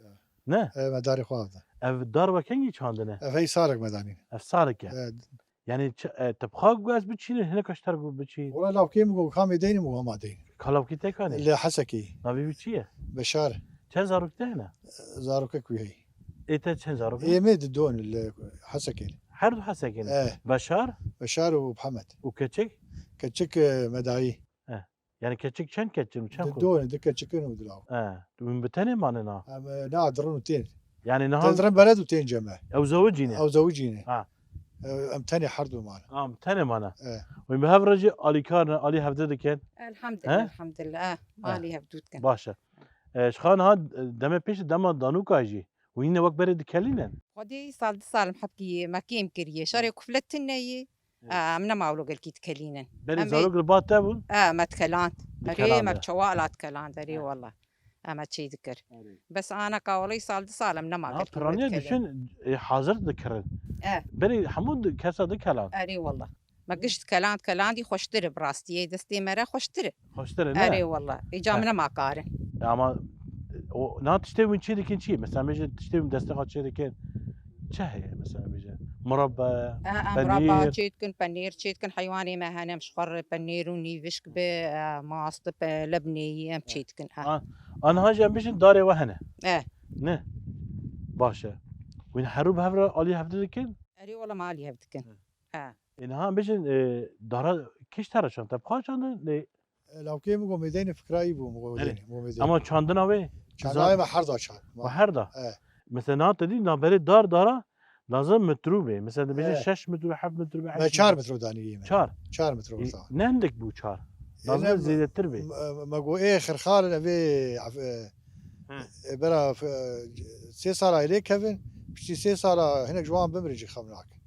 Ya. Ne? E, me darê xwe avda. Ev dar we kengî çandine? Ev hey salek me danîn. Ev salek e? E, Yanî çi, e, te bi xwe got ez biçînim, hinek ji te re got biçî? Wala lawkê min got, kamê deynim û hema deynim. Ka lawkê te kanê? Li Hesekê. Navê wî çi ye? Beşar. Çend zarok te hene? Zarokek wî hey. Ê te çend zarok e? Ê me di don li Hesekê. Her du Hesekê ne? E. Beşar? Beşar û Mihemed. Û keçik? Keçik, e, Medayî. E. Yani keçik çend keçik mi? Çend Di xwe? Done, di keçikin û di law. He. Hûn bi tenê manina? Em, e, na dirin û tên. Yani niha Te dirin bered û tên ceme. Ew zewicî ne? Ew zewicî ne. Ha. E, em tenê her du mana. Ha, em tenê mana. E. Hûn bi hev re jî alîkar ne, alî hevdî dikin? Elhamdülillah, He? elhamdülillah. Eh, He. alî hevdû dikin. Baş e. E, ji xwe niha, e, demê pêş dema danûka jî. Hûn yine wek berê dikelînin? Xwedê sal du sal em hebkî me kêm kiriye. Şarê kuflet tune ye. Evet. Em nema wilo gelkî dikelînin. Berê Em ê zarok li ba te bûn? E, me dikeland. Erê, Dikeland, me e. çewala dikeland, erê E. wala. Em e çê dikir. Erê. Bes ana ka welî sal du sal em nema Niha kir piraniya kir. Düşün, e, hazir dikirin. E. Berê hemû di-, kesa dikelan. Erê wallah. Me giş dikelan, dikelan dî xweştir e bi rastiyê. Destê me re xweştir e. Xweştir e, ne? Erê wallah. Îca min nema karin. E, ama, e, o, na tiştê win çê dikin çi? Mesela, me ji tiştê win destê xwe çê dikin. Çi heye mesela bêje? Murabbe, E, e, murabba penîr. Çê dikin, penîr çê dikin, heywanê me hene, em ji xwe re penîr û nîvişk bi, e, mast, pe-, lebneyî em He. Çê dikin. E. A, aniha jî em bêjin darê we hene. E. Ne? Baş e. Wî herû bi hev re alî hevdî dikin? Erê wala me alî hev dikin. He. E. E, niha em bêjin, e, dara kîş te re çand? Te bi xwe çandin? Lê E, lawkê min go mêdeynê fikra î bû, min go Erê. Mêdeynê, min go mêdeynê. Ama çandina wê? Çandina wê me her da çand. We her da? E. Mesela niha te dî navberê dar dara lazim metrû bê. Mesela dibêje E. Şeş metrû, heft metrû, heşt metrû. Me çar metrû danî yê me. Çar? Çar metrû E, wisa. Ne hindik bû çar? E, lazim ne, zêdetir bê. Me, me go ê xirxalin evê, af-, e, He. e, bera, e, sê sala lê kevin, piştî sê sala hinek ji wan bimirin jî xem nakin.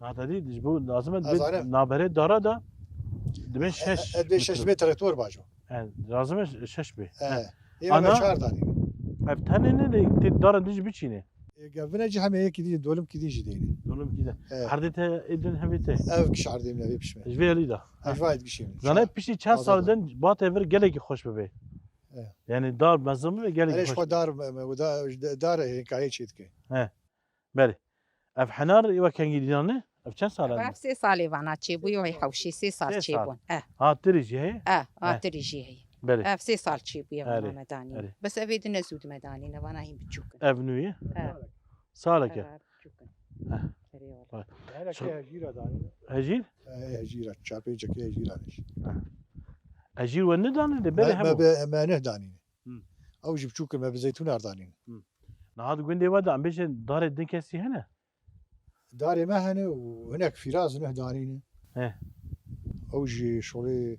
Na te dî, ji bo lazim e Ez dibê zanim. Navberê dara da dibê E, şeş e, dibê şeş metre. Bê traktor bajo. Yani, lazim e şeş bê. E, He. Ê me Ana çar danî. Ev tenê ne de tê dara dijî biçîne. E, gevine jî hemê yekî dî, dolim kî dî jî deyne. Dolim kî de. E. Erdê te ê din hemê te. Ev giş erdê min evê pişme. Ji vê elî de. Ev vay dikişî min. Zane piştî çend sal din ba te vir gelekî xweş bibe. E. Yani dar mezin bibe gelekî Erê xweş. Ji xwe dar, me, me, da, dar hêkayê çê dike. He. Belê. Ev henar wek hengî dînan e? Ev çend sal e? Ev sê salê vana çêbûye, wê hewşî sê sal Sê sal. Çêbûn. Eh. Ha, tirî jî heye? Eh, ha, Eh. Tirî jî heye. Belê. Ev sê sal çêbûye vana Erê, me danî. Erê. Bes ev ê din ne zû me danî, ne vana hîn biçûk in. Ev nû ye? Eh. Salek e? Eh, biçûk in. Eh. Erê wala. Vay. Hecîr? Eh, hecîra, çapê çekê hecîra ne. Eh. Hecîr we ne danî de berê hebo? Me, me, me ne danî. Hmm. Ew jî biçûk in, me bi zeytûnar danî. Hmm. Niha di gundê we de em bêjin darê din kesî hene? Darê me hene û hinek fîraz nuh danîne. He. Ew jî şolê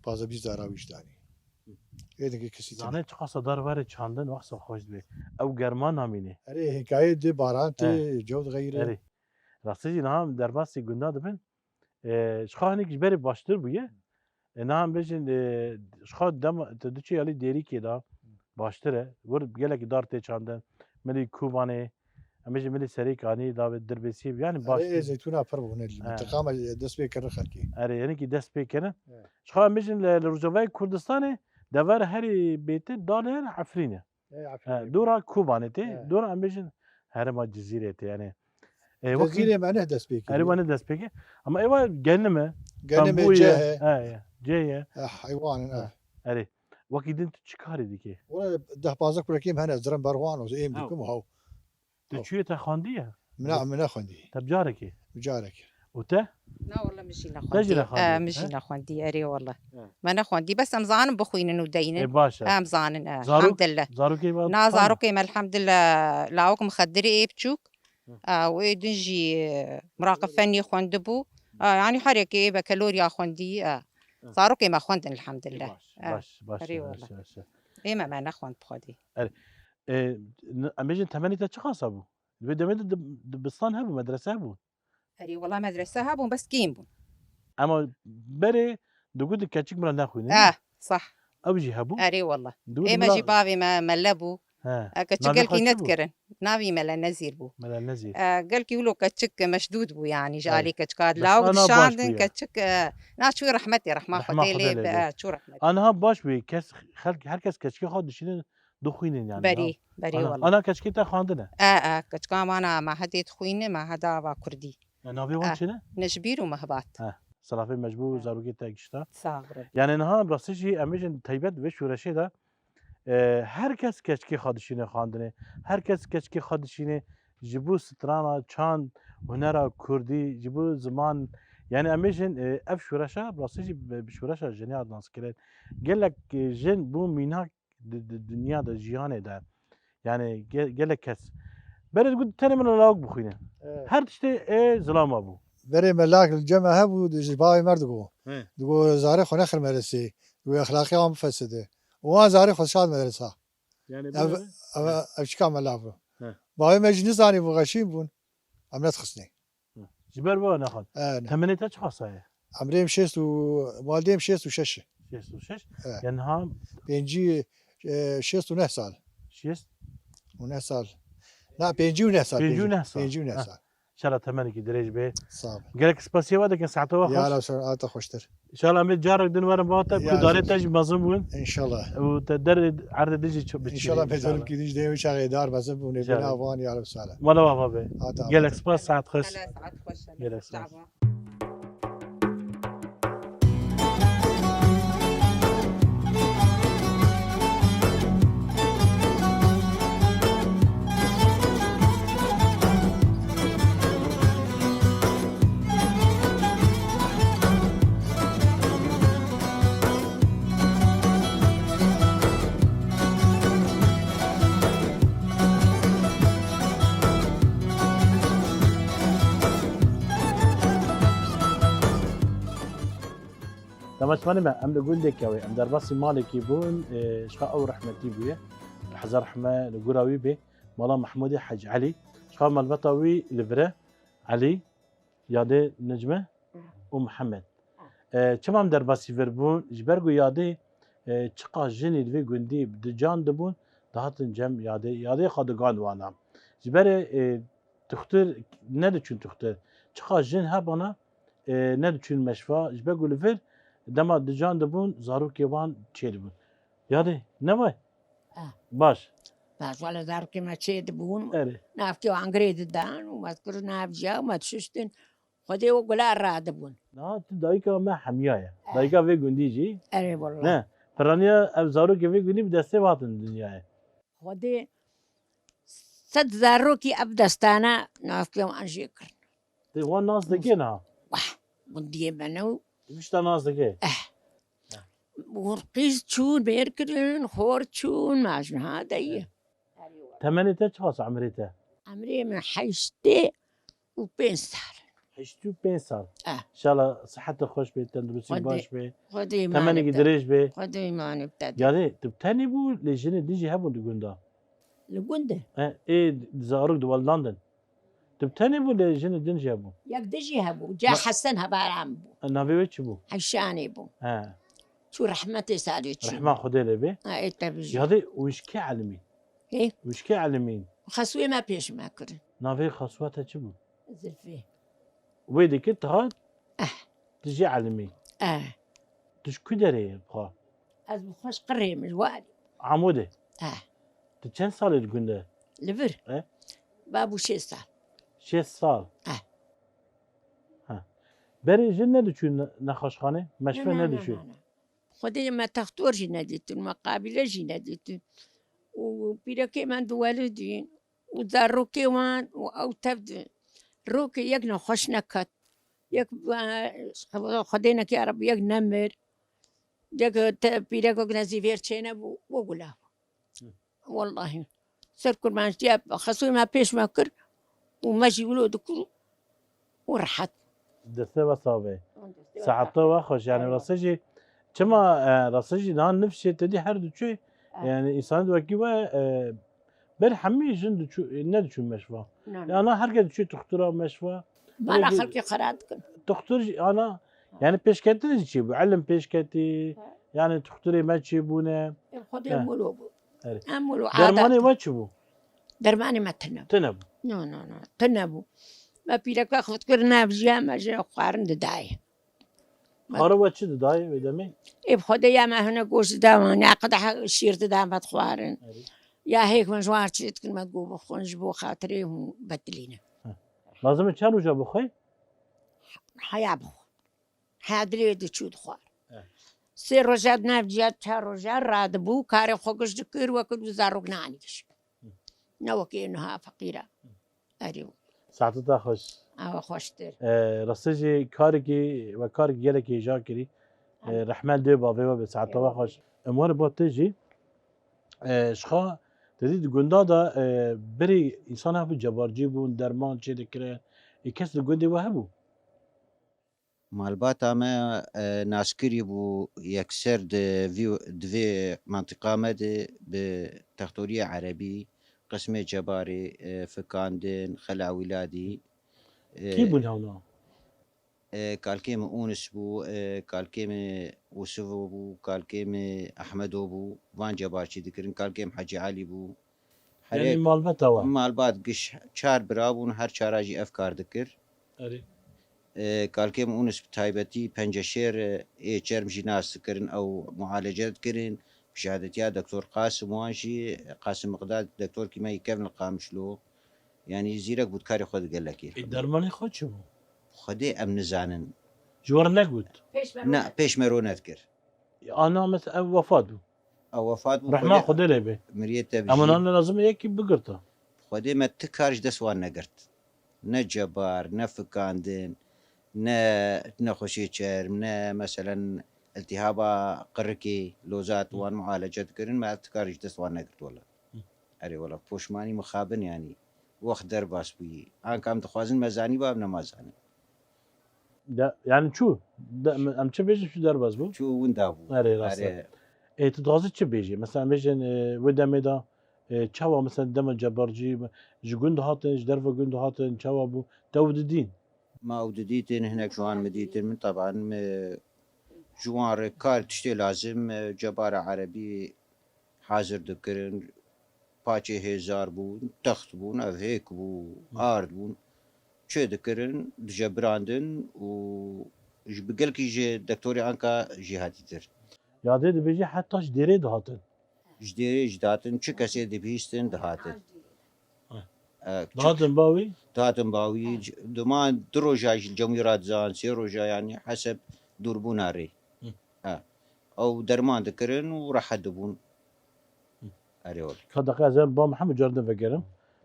pazdeh bîst dara wî jî danî. Ê dikê kesî tune. Zane çiqasa dar were çandin wexsa xweş dibe. Ew germa namîne. Erê hêkayê di baran tê, He. Cewd xeyre. Erê. Rastî jî niha derbasî gunda dibin. E, ji xwe hinek ji berê baştir bûye. E, niha em bêjin, e, ji xwe dema, tu diçî alî Dêrîkê de baştir e. Wir gelekî dar tê çandin. Milî Kobanê, em bêjin milî Serêkanî, davê Dirbêsiyê, yani Erê, baştir. Ê zeytûna pir bûne li He. Mintiqa me dest pê kirin xelkê. Erê, yenekî dest pê kirin. He. Ji xwe em bêjin li, li Rojavayê Kurdistanê dever herî bêtir dalê Efrîn e. Ê, Efrînê. He, dora Kobanê tê, He. Dora em bêjin herêma Cizîrê tê, yani. E, wekî Cizîrê me neh dest pê kiriye. Erê, me neh dest pê kir. Ama êwa genim e, Genim e, pembû ye. Ceh e. He, ye. Ceh ye. Eh, heywan in, He. Eh. Erê. Wekî din tu çi karî dikî? Wala deh pazdeh kurekê min hene, ez dirim ber wan û êm Ew. Dikim û haw. Tu Ew. Çûyê te xwendî ye? Min ne, min nexwendî. Te bi carekê? Bi carekê. Û te? Na wala min jî Te jî nexwendî. Nexwendî, Eh, min jî he? Nexwendî, erê wala. Eh. Me nexwendî, bes em zanin bixwînin û deynin. Ê, baş e. Em zanin, eh, Zarok, elhamdulillah. Zarokê we Na tam zarokê me, elhamdulillah, lawik min Xedirê ê biçûk. Hı. Eh, û ê din jî, eh, muraqib fenî xwendibû. Hı. Eh, yanî her yekê ê bekelorya xwendî, eh. Hı. Zarokê me xwendin, Ê, elhamdulillah. Baş, Eh, baş, baş, erê baş, wala. Baş, baş. Ê me, me nexwend bi xwedî. Erê. Ê, n-, em bêjin temenê te çi xasa bû? Di vê demê de di, dibistan hebû, medrese hebû. Erê, wela medrese hebûn, bes kêm bûn. Ema berê digotin keçik mira nexwînin. Eh, sah. Ew jî hebû. Erê, wela. Digotin Ê me mira jî bavê me mele bû. He. E, keçik Navê gelkî xwe çi bû? Nedikirin. Navî Mele Nezîr bû. Mele Nezîr. E, gelkî wilo keçik meşdûd bû, yanî ji He. alî keçika. Bes Lawik ana baş dişandin bûye. Keçik, e, na çû rehmetê, rehma Rehma Xwedê Xwedê lê lê be, bê. E, çû rehmetê. Aniha baş bûye, kes, xelk, her kes keçikê xwe dişînin, dixwînin yani. Berî, Ha. Berî Ana, wela. Ana keçikê te xwendine? E, e, keçika wana me hedê dixwîne, me heda va kurdî. E, navê wan E, çi ne? Neşbîr û Mehbat. E, Silafê me ji bo E. Zarokê te gişta. Sağ ol. Yani niha rastî jî em bêjin taybet vê şoreşê de, e, her kes keçikê xwe dişîne xwendinê. Her kes keçikê xwe dişîne ji bo strana, çand, hunera kurdî, ji bo ziman. Yani em bêjin, e, ev şoreşa, rastî jî bi, bi şoreşa jinê hat naskirin. Gelek, e, jin bû mînak di, di dinya de, jiyanê de. Yani ge-, gelek kes. Berê digot, tenê min lawik bixwîne. Evet. Her tiştê ê zilama bû. Berê me lak li cem me hebû, di ji bavê me digo. He. Digo, zarê xwe nexir medresê. Digo, exlaqê wan bifeside. Û wan zarê xwe şad medresa. Yani Ev, bû ne? ev, He. Ev çika me lav bû. He. Bavê me jî nizanî bû, xeşîn bûn. Em nedixistinê. Hı. Ji ber we nexwend. E, ne. Temenê te çi xasa ye? Emrê min şêst û, waldê min şêst û şeş e. Şêst û şeş? E. Yani ha Pêncî, E, şêst û neh sal. Şêst? Û neh sal. Na, pêncî û neh sal. Pêncî û neh sal. Pêncî û neh sal. Şala temenekî dirêj be. Sağ ol. Gelek spasiya we dikin, saeta we xweş. Ya Rab, saeta xweştir. Şala em ê carek din werin bate, ku darê te jî mezin bûn. İnşallah. Û te derê erdê din jî çi biçî. İnşallah pêdolim ki din jî dê çaxê dar mezin bûn, ê bina van ya Rab sala. Mala we ava be. Gelek spas, saet xweş. Gelek spas. Temaşevanê me, em li gundekê wê, em derbasî malekî bûn, e, ji xwe ew rehmetî bûye. Hezar rehme li gura wî bê. Mala Mehmûdê Hec Elî. Ji xwe malbata wî li vir e. Elî, yadê Necme û Mihemed. E, çima em derbasî vir bûn? Ji ber ku yadê, e, çiqas jinî li vê gundî bi dican dibûn, dihatin cem yadê, yadê xwe digan wana. Ji berê, e, tuxtir nediçûn tuxtir. Çiqas jin hebana, e, nediçûn meşva. Ji ber ku li vir dema dican dibûn, zarokê wan çêdibûn. Yadê, ne we? Ah. Baş. Baş, wele zarokê me çêdibûn. Erê. Navkê wan girê didan û me dikirin navciya û me dişuştin. Xwedê û gula radibûn. Niha tu dayika me hemiya ye. Eh. Dayika vê gundî jî. Erê wele. Ne. Piraniya ev zarokê vê gundî bi destê ve hatin dinyayê. Xwedê sed zarokî ev destana navkê wan jê kirin. Tê wan nas dike niha? Wah, gundiyê me ne û. Tişta nas dike? Eh. Hûn qîz çûn, mêr kirin, xor çûn, me ji niha de ye. Temenê te çiqas e, emrê te? Emrê min heştê û pênc sal. Heştê û pênc sal. Eh. Şala sihet xweş be, tenduristî baş be. Xwedê îmanê te. Temenekî dirêj be. Xwedê îmanê te. Yadê, tu bi tenê bû, lê jinê din jî hebûn di gunda? Li gund e? Eh, ê zarok di weldan din. Tu bi tenê bû lê jinê din jî hebû? Yek din jî hebû. Ca Hesen hevala min bû. E, navê wê çi bû? Heyşanê bû. He. Çû rehmetê salê çû. Rehma Xwedê lê bê. Ha, ê te bijî. Yadê wişkê elimîn. Hê? Wişkê elimîn. Xesûyê me pêş me kirin. Navê xesûya te çi bû? Zilfê. Wê dikir tu hat? Eh. Tu jî elimî? Eh. Tu ji ku derê yê bi xwe? Ez bi xwe ji Qirê me, ji warê. Amûdê? Eh. Tu çend salê di gund de? Li vir? Eh? Babû şêst sal. Şêst sal? Eh. Ha. Berê jin nediçûn ne-, nexweşxanê? Meşve nediçûn? Ne, ne, ne, ne. Xwedê me textor jî nedîtin, me qabîle jî nedîtin. Û pîrekê me diwelidîn. Û zarokê wan û ew tev di rokê yek nexweş nekat. Yek, e, Xwedê neke ya Rebbi yek nemir. Yek te pîrekek nezî vêr çênebû, we gula bû. Wellahî. Ser kurmantiya xesûyê me pêş me kir û me jî wilo dikir û rehet. Destê we sax be. Saeta we xweş. Yani rastî jî çima, e, rastî jî niha nifşê te dî her du çû, yani însanê wekî we, e, ber hemî jin diçû, nediçûn meşva. Yani her kes diçû tuxtura meşva. Bana xelkê xera dikin. Tuxtur jî ana, yani pêşketin jî çêbû. Elim pêşketî, yani tuxturê me çêbûne. Xwedê wilo bû. Em wilo. Dermanê we çi bû? Dermanê me tune bû. Tune bû. No, no, no. Tune bû. Me pîreka xwe dikir navciya me ji xwarin didayê. Xwarin we çi didayê wê demê? Ê bi Xwedê ya me hine goşt dida wan, ya qedehe şîr dida me dixwarin. Erê. Ya hêk me ji wan çê dikin me digot bixwin ji bo xatirê hûn betilîne. Lazim e çend roja bixwe? Heya bixwe. Heya dilê diçû dixwar. Eh. Sê roja di nav ciya çar roja radibû, karê xwe giş dikir, wekî du zarok nanî giş. Ne wekî niha feqîra. Erê. Saeta te xweş. Awa xweştir. E, rastî jî karekî, we karekî gelekî hêja kirî. E, rehmet dê bavê we be, saeta we xweş. Em werin bo te jî, e, ji xwe te dî di gunda de, e, berî însan hebû cebarcî bûn, derman çê dikirin. Ê kes li gundê we hebû? Malbata me, e, naskirî bû yekser di vî, di vê mentiqa me de bi textoriyê erebî, qismê cebarê, e, fikandin, xela wîladî, e, Kî bûn hewna? E, kalkê min Ûnis bû, e, kalkê min Ûsivo bû, kalkê min Ehmedo bû, van cebar çî dikirin, kalkê min Hecî Elî bû. Herê Yanî malbata we? Malbat giş çar bira bûn, her çara jî ev kar dikir. Erê. E, kalkê min Ûnis bi taybetî Penceşêr, e, ê çerm jî nas dikirin, ew mualece dikirin. Bi şehadetiya Doktor Qasim wan jî, Qasim Miqdad, doktorkî me yî kevn li Qamişlo. Yanî zîrek bû, di karê xwe de gelekî. Ê, dermanê xwe çi bû? Xwedê em nizanin. Ji we re negot? Pêş me Ne, rûnet. Pêş me rûnet kir. Ana mes-, ev wefat bû. Ew wefat bû, Rehma Xwedê Xwedê lê bê. Miriyê te Em bijî. Nan lazim e yekî bigirta. Xwedê me ti kar ji dest wan negirt. Ne cebar, ne fikandin, ne nexweşiyê çerm, ne meselen iltihaba qirikê, lozat wan mualece dikirin, me ev ti kar ji dest wan negirt wela. Hı. Erê wela, poşmanî mixabin yanî. Wext derbas bûyî. Anka em dixwazin me zanîba, em nema zanin. De, yani çû. De, em çi bêjin, çû derbas bû? Çû winda bû. Erê, rast e. Erê. Ê, tu dixwazî çi bêjî? Mesela em bêjin, e, wê demê de, e, çawa mesela dema cebarcî, ji gund hatin, ji derve gund hatin, çawa bû? Te ew didîn? Ma ew didîtin, hinek ji wan min dîtin. Min teban, min ji wan re kar tiştê lazim, e, cebara erebî hazir dikirin. Paçê hêzar bûn, text bûn, ev hêk bû, ard bûn. Çê dikirin, dijebirandin û ji bi gelkî ji doktorê Anka jî hatîtir. Yadê dibêje heta ji dêrê dihatin. Ji dêrê jî dihatin, çi kesê dibihîstin dihatin. Heh. E, çi Dihatin ba wî? Dihatin ba wî, Heh. c-, dima du roja jî li cem wî radizan, sê roja yanî heseb dûrbûna rê. Hı. E, ew derman dikirin û rehet dibûn. Hı. Erê wele. Ka deqe ez ê ba Mihemed carin vegerim.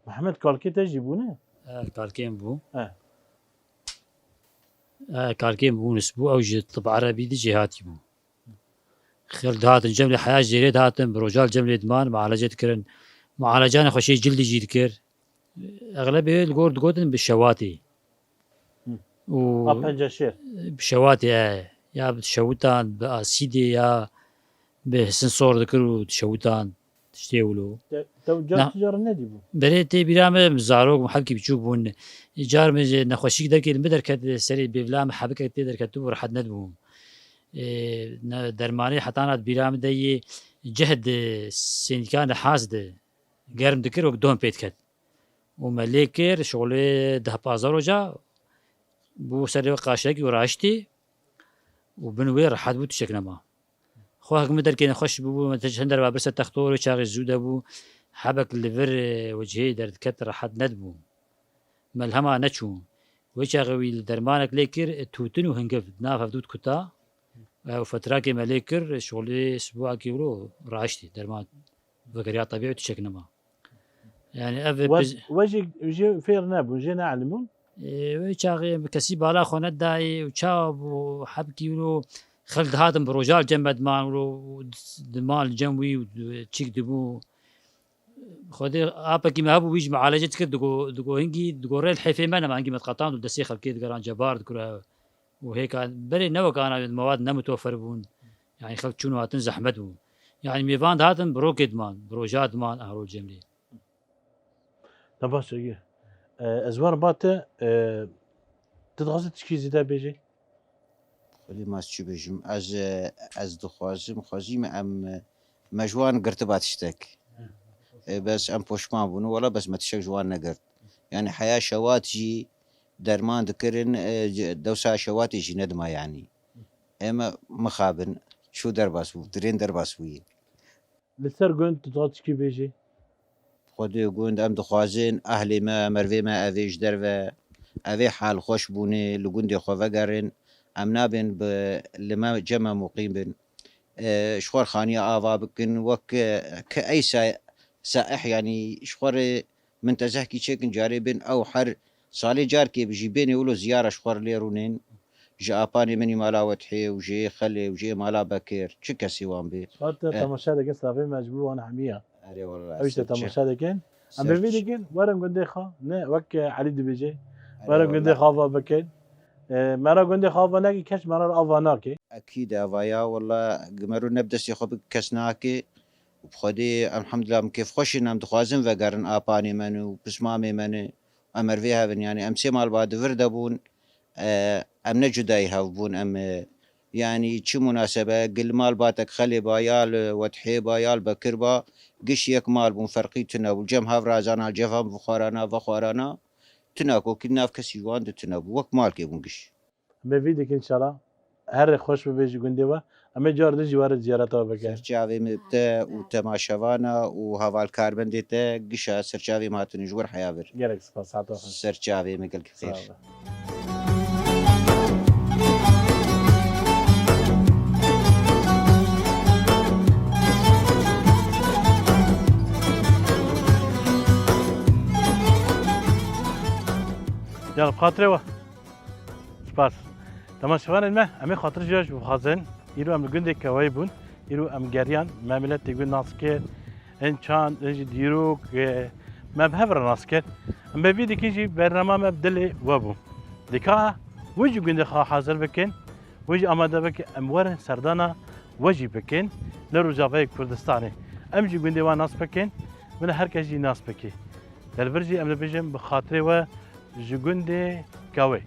Mihemed, kalkê te jî bûne? E, kalkê min bû. E. E, kalkê min Ûnis bû, ew ji tib erebî de jêhatî bû. Xelk dihatin cem lê, heya ji dêrê dihatin, bi roja li cem lê diman, mualece dikirin. Mualece nexweşiyê cildî jî dikir. Exlebê li gor digotin bi şewatê. Hı. Û A penceşêr. Bi şewatê, e, ya bi şewitan, bi asîdê, ya bi hisin sor dikir û şewitan, tiştê wilo. Te, te car Na- tu car nedîbû? Berê tê bîra me, zarok, hebkî biçûk bûn. Car min ji nexweşîk derkê li min derket, serê bêvla min hebikek tê derketibû, rehet nedibûm. Ê, ne, dermanê hetana di bîra min de yê ceh di sêndîka nehas de germ dikir, wek don pê diket. Û me lê kir, şolê deh pazdeh roja bû serê wê qaşekî û raştî û bin wê rehet bû, tiştek nema. Xwe hek min derkê nexweş bûbû, me te ji hin derva birse textor, wê çaxê zû de bû, hebek li vir, e, wecihê derdiket, rehet nedibû. Melhema neçû. Wê çaxê wî li dermanek lê kir, e, tûtin û hingiv, di nav hevdû dikuta. Ew fetrakê me lê kir, şolê sibuakî wilo raştî, derman vekeriya tebî û tiştek nema. Yani ev We, piz- we jî, jî fêr nebûn, jê neelimûn? Ê, wê çaxê bi kesî bala xwe nedayê û çawa bû hebkî wilo xelk dihatin bi roja li cem me diman wilo û diman li cem wî û çîk dibû. Xwedê apekî me hebû, wî jî mualece dikir, digo, digo hingî, digo rê li hêfê me nema, hingî me diqetan û destê xelkê digeran cebar dikir û hêka berê ne wek ana mewad ne mitofer bûn. Yani xelk çûn û hatin zehmet bû. Yani mêvan dihatin bi rokê diman, bi roja diman, aha rol cem lê. Ne baş e. E, ez werim ba te, e, tu dixwazî tişkî zêde bêjî? Xwedê ma ez çi bêjim? Ez, e, ez dixwazim, xwezî me em, e, me ji wan girtiba tiştek. E, bes em poşman bûn, wela bes me tiştek ji wan negirt. Yani heya şewat jî derman dikirin, e, c-, dewsa şewatê jî nedima yani. Ê me mixabin, çû derbas bû, dirên derbas bûyî. Li ser gund tu dixwazî çikî bêjî? Xwedê gund em dixwazin, ehlê me, mervê me evê ji derve, evê halxweş bûnê, li gundê xwe vegerin. Em nabên bi, li me, cem me muqîm bin. E, ji xwe re xaniya ava bikin, wek, e, ke ey sa-, saih, yanî ji xwe re mintezehkî çêkin, carê bên ew her salê carkê bi jî bênê wilo ziyara ji xwe re lê rûnên. Ji apanê min î mala Wethê û jê Xelê û jê mala Bekir, çi kesî wan bê. Hat Eh. temaşe dikin, slavê me ji bo wan hemiya. Erê wela, Ew işte ser çi-, temaşe dikin. Em ser bi vî çi-, dikin, werin gundê xwe, ne wek Elî dibêje. Erê Werin gundê wela. xwe ava bikin. E, me re gundê xwe ava nekî, kes me re ava nake. Ekîd ava ya, wela, gimero ne bi destê xwe bi kes nake. Û bi Xwedê, elhamdulillah, em kêfxweş in, em dixwazin vegerin apanê me ne û pismamê me ne. Em er vê hevin, yani em sê malbat di vir de bûn. E, em ne cudayî hev bûn, em, e, yanî çi munasebe, gil mal batek xelê ba, ya li Wedhê ba, ya li Bekir ba, giş yek mal bûn, ferqî tune bû. Cem hev razana, cem hev vexwarana, vexwarana, tune kokî nav kesî ji wan di tune bû. Wek malkê bûn giş. Em ê vî dikin inşallah. Her rê xweş bibe ji gundê we. Em ê car din jî were ziyareta we bikin. Serçavê me te û temaşevana û hevalkarbendê te gişa serçavê me hatine ji wir heya vir. Gelek spas, saeta xweş. Serçavê me gelkî xêr. Sağ ol. Ya, bi xatirê we. Spas. Temaşevanên me, em ê xatir ji we jî bixwazin. Îro em li gundê Keweyê bûn. Îro em geriyan, me miletê gund nas kir. Hin çand, hin jî dîrok, e, me bi hev re nas kir. Em bi vî dikî jî bernama me bi dilê we bû. Dika we jî gundê xwe hazir bikin, we jî amade bikin, em werin serdana we jî bikin li Rojavayê Kurdistanê. Em jî gundê wan nas bikin, wina her kes jî nas bike. Li vir jî em dibêjin bi xatirê we ji gundê Keweyê.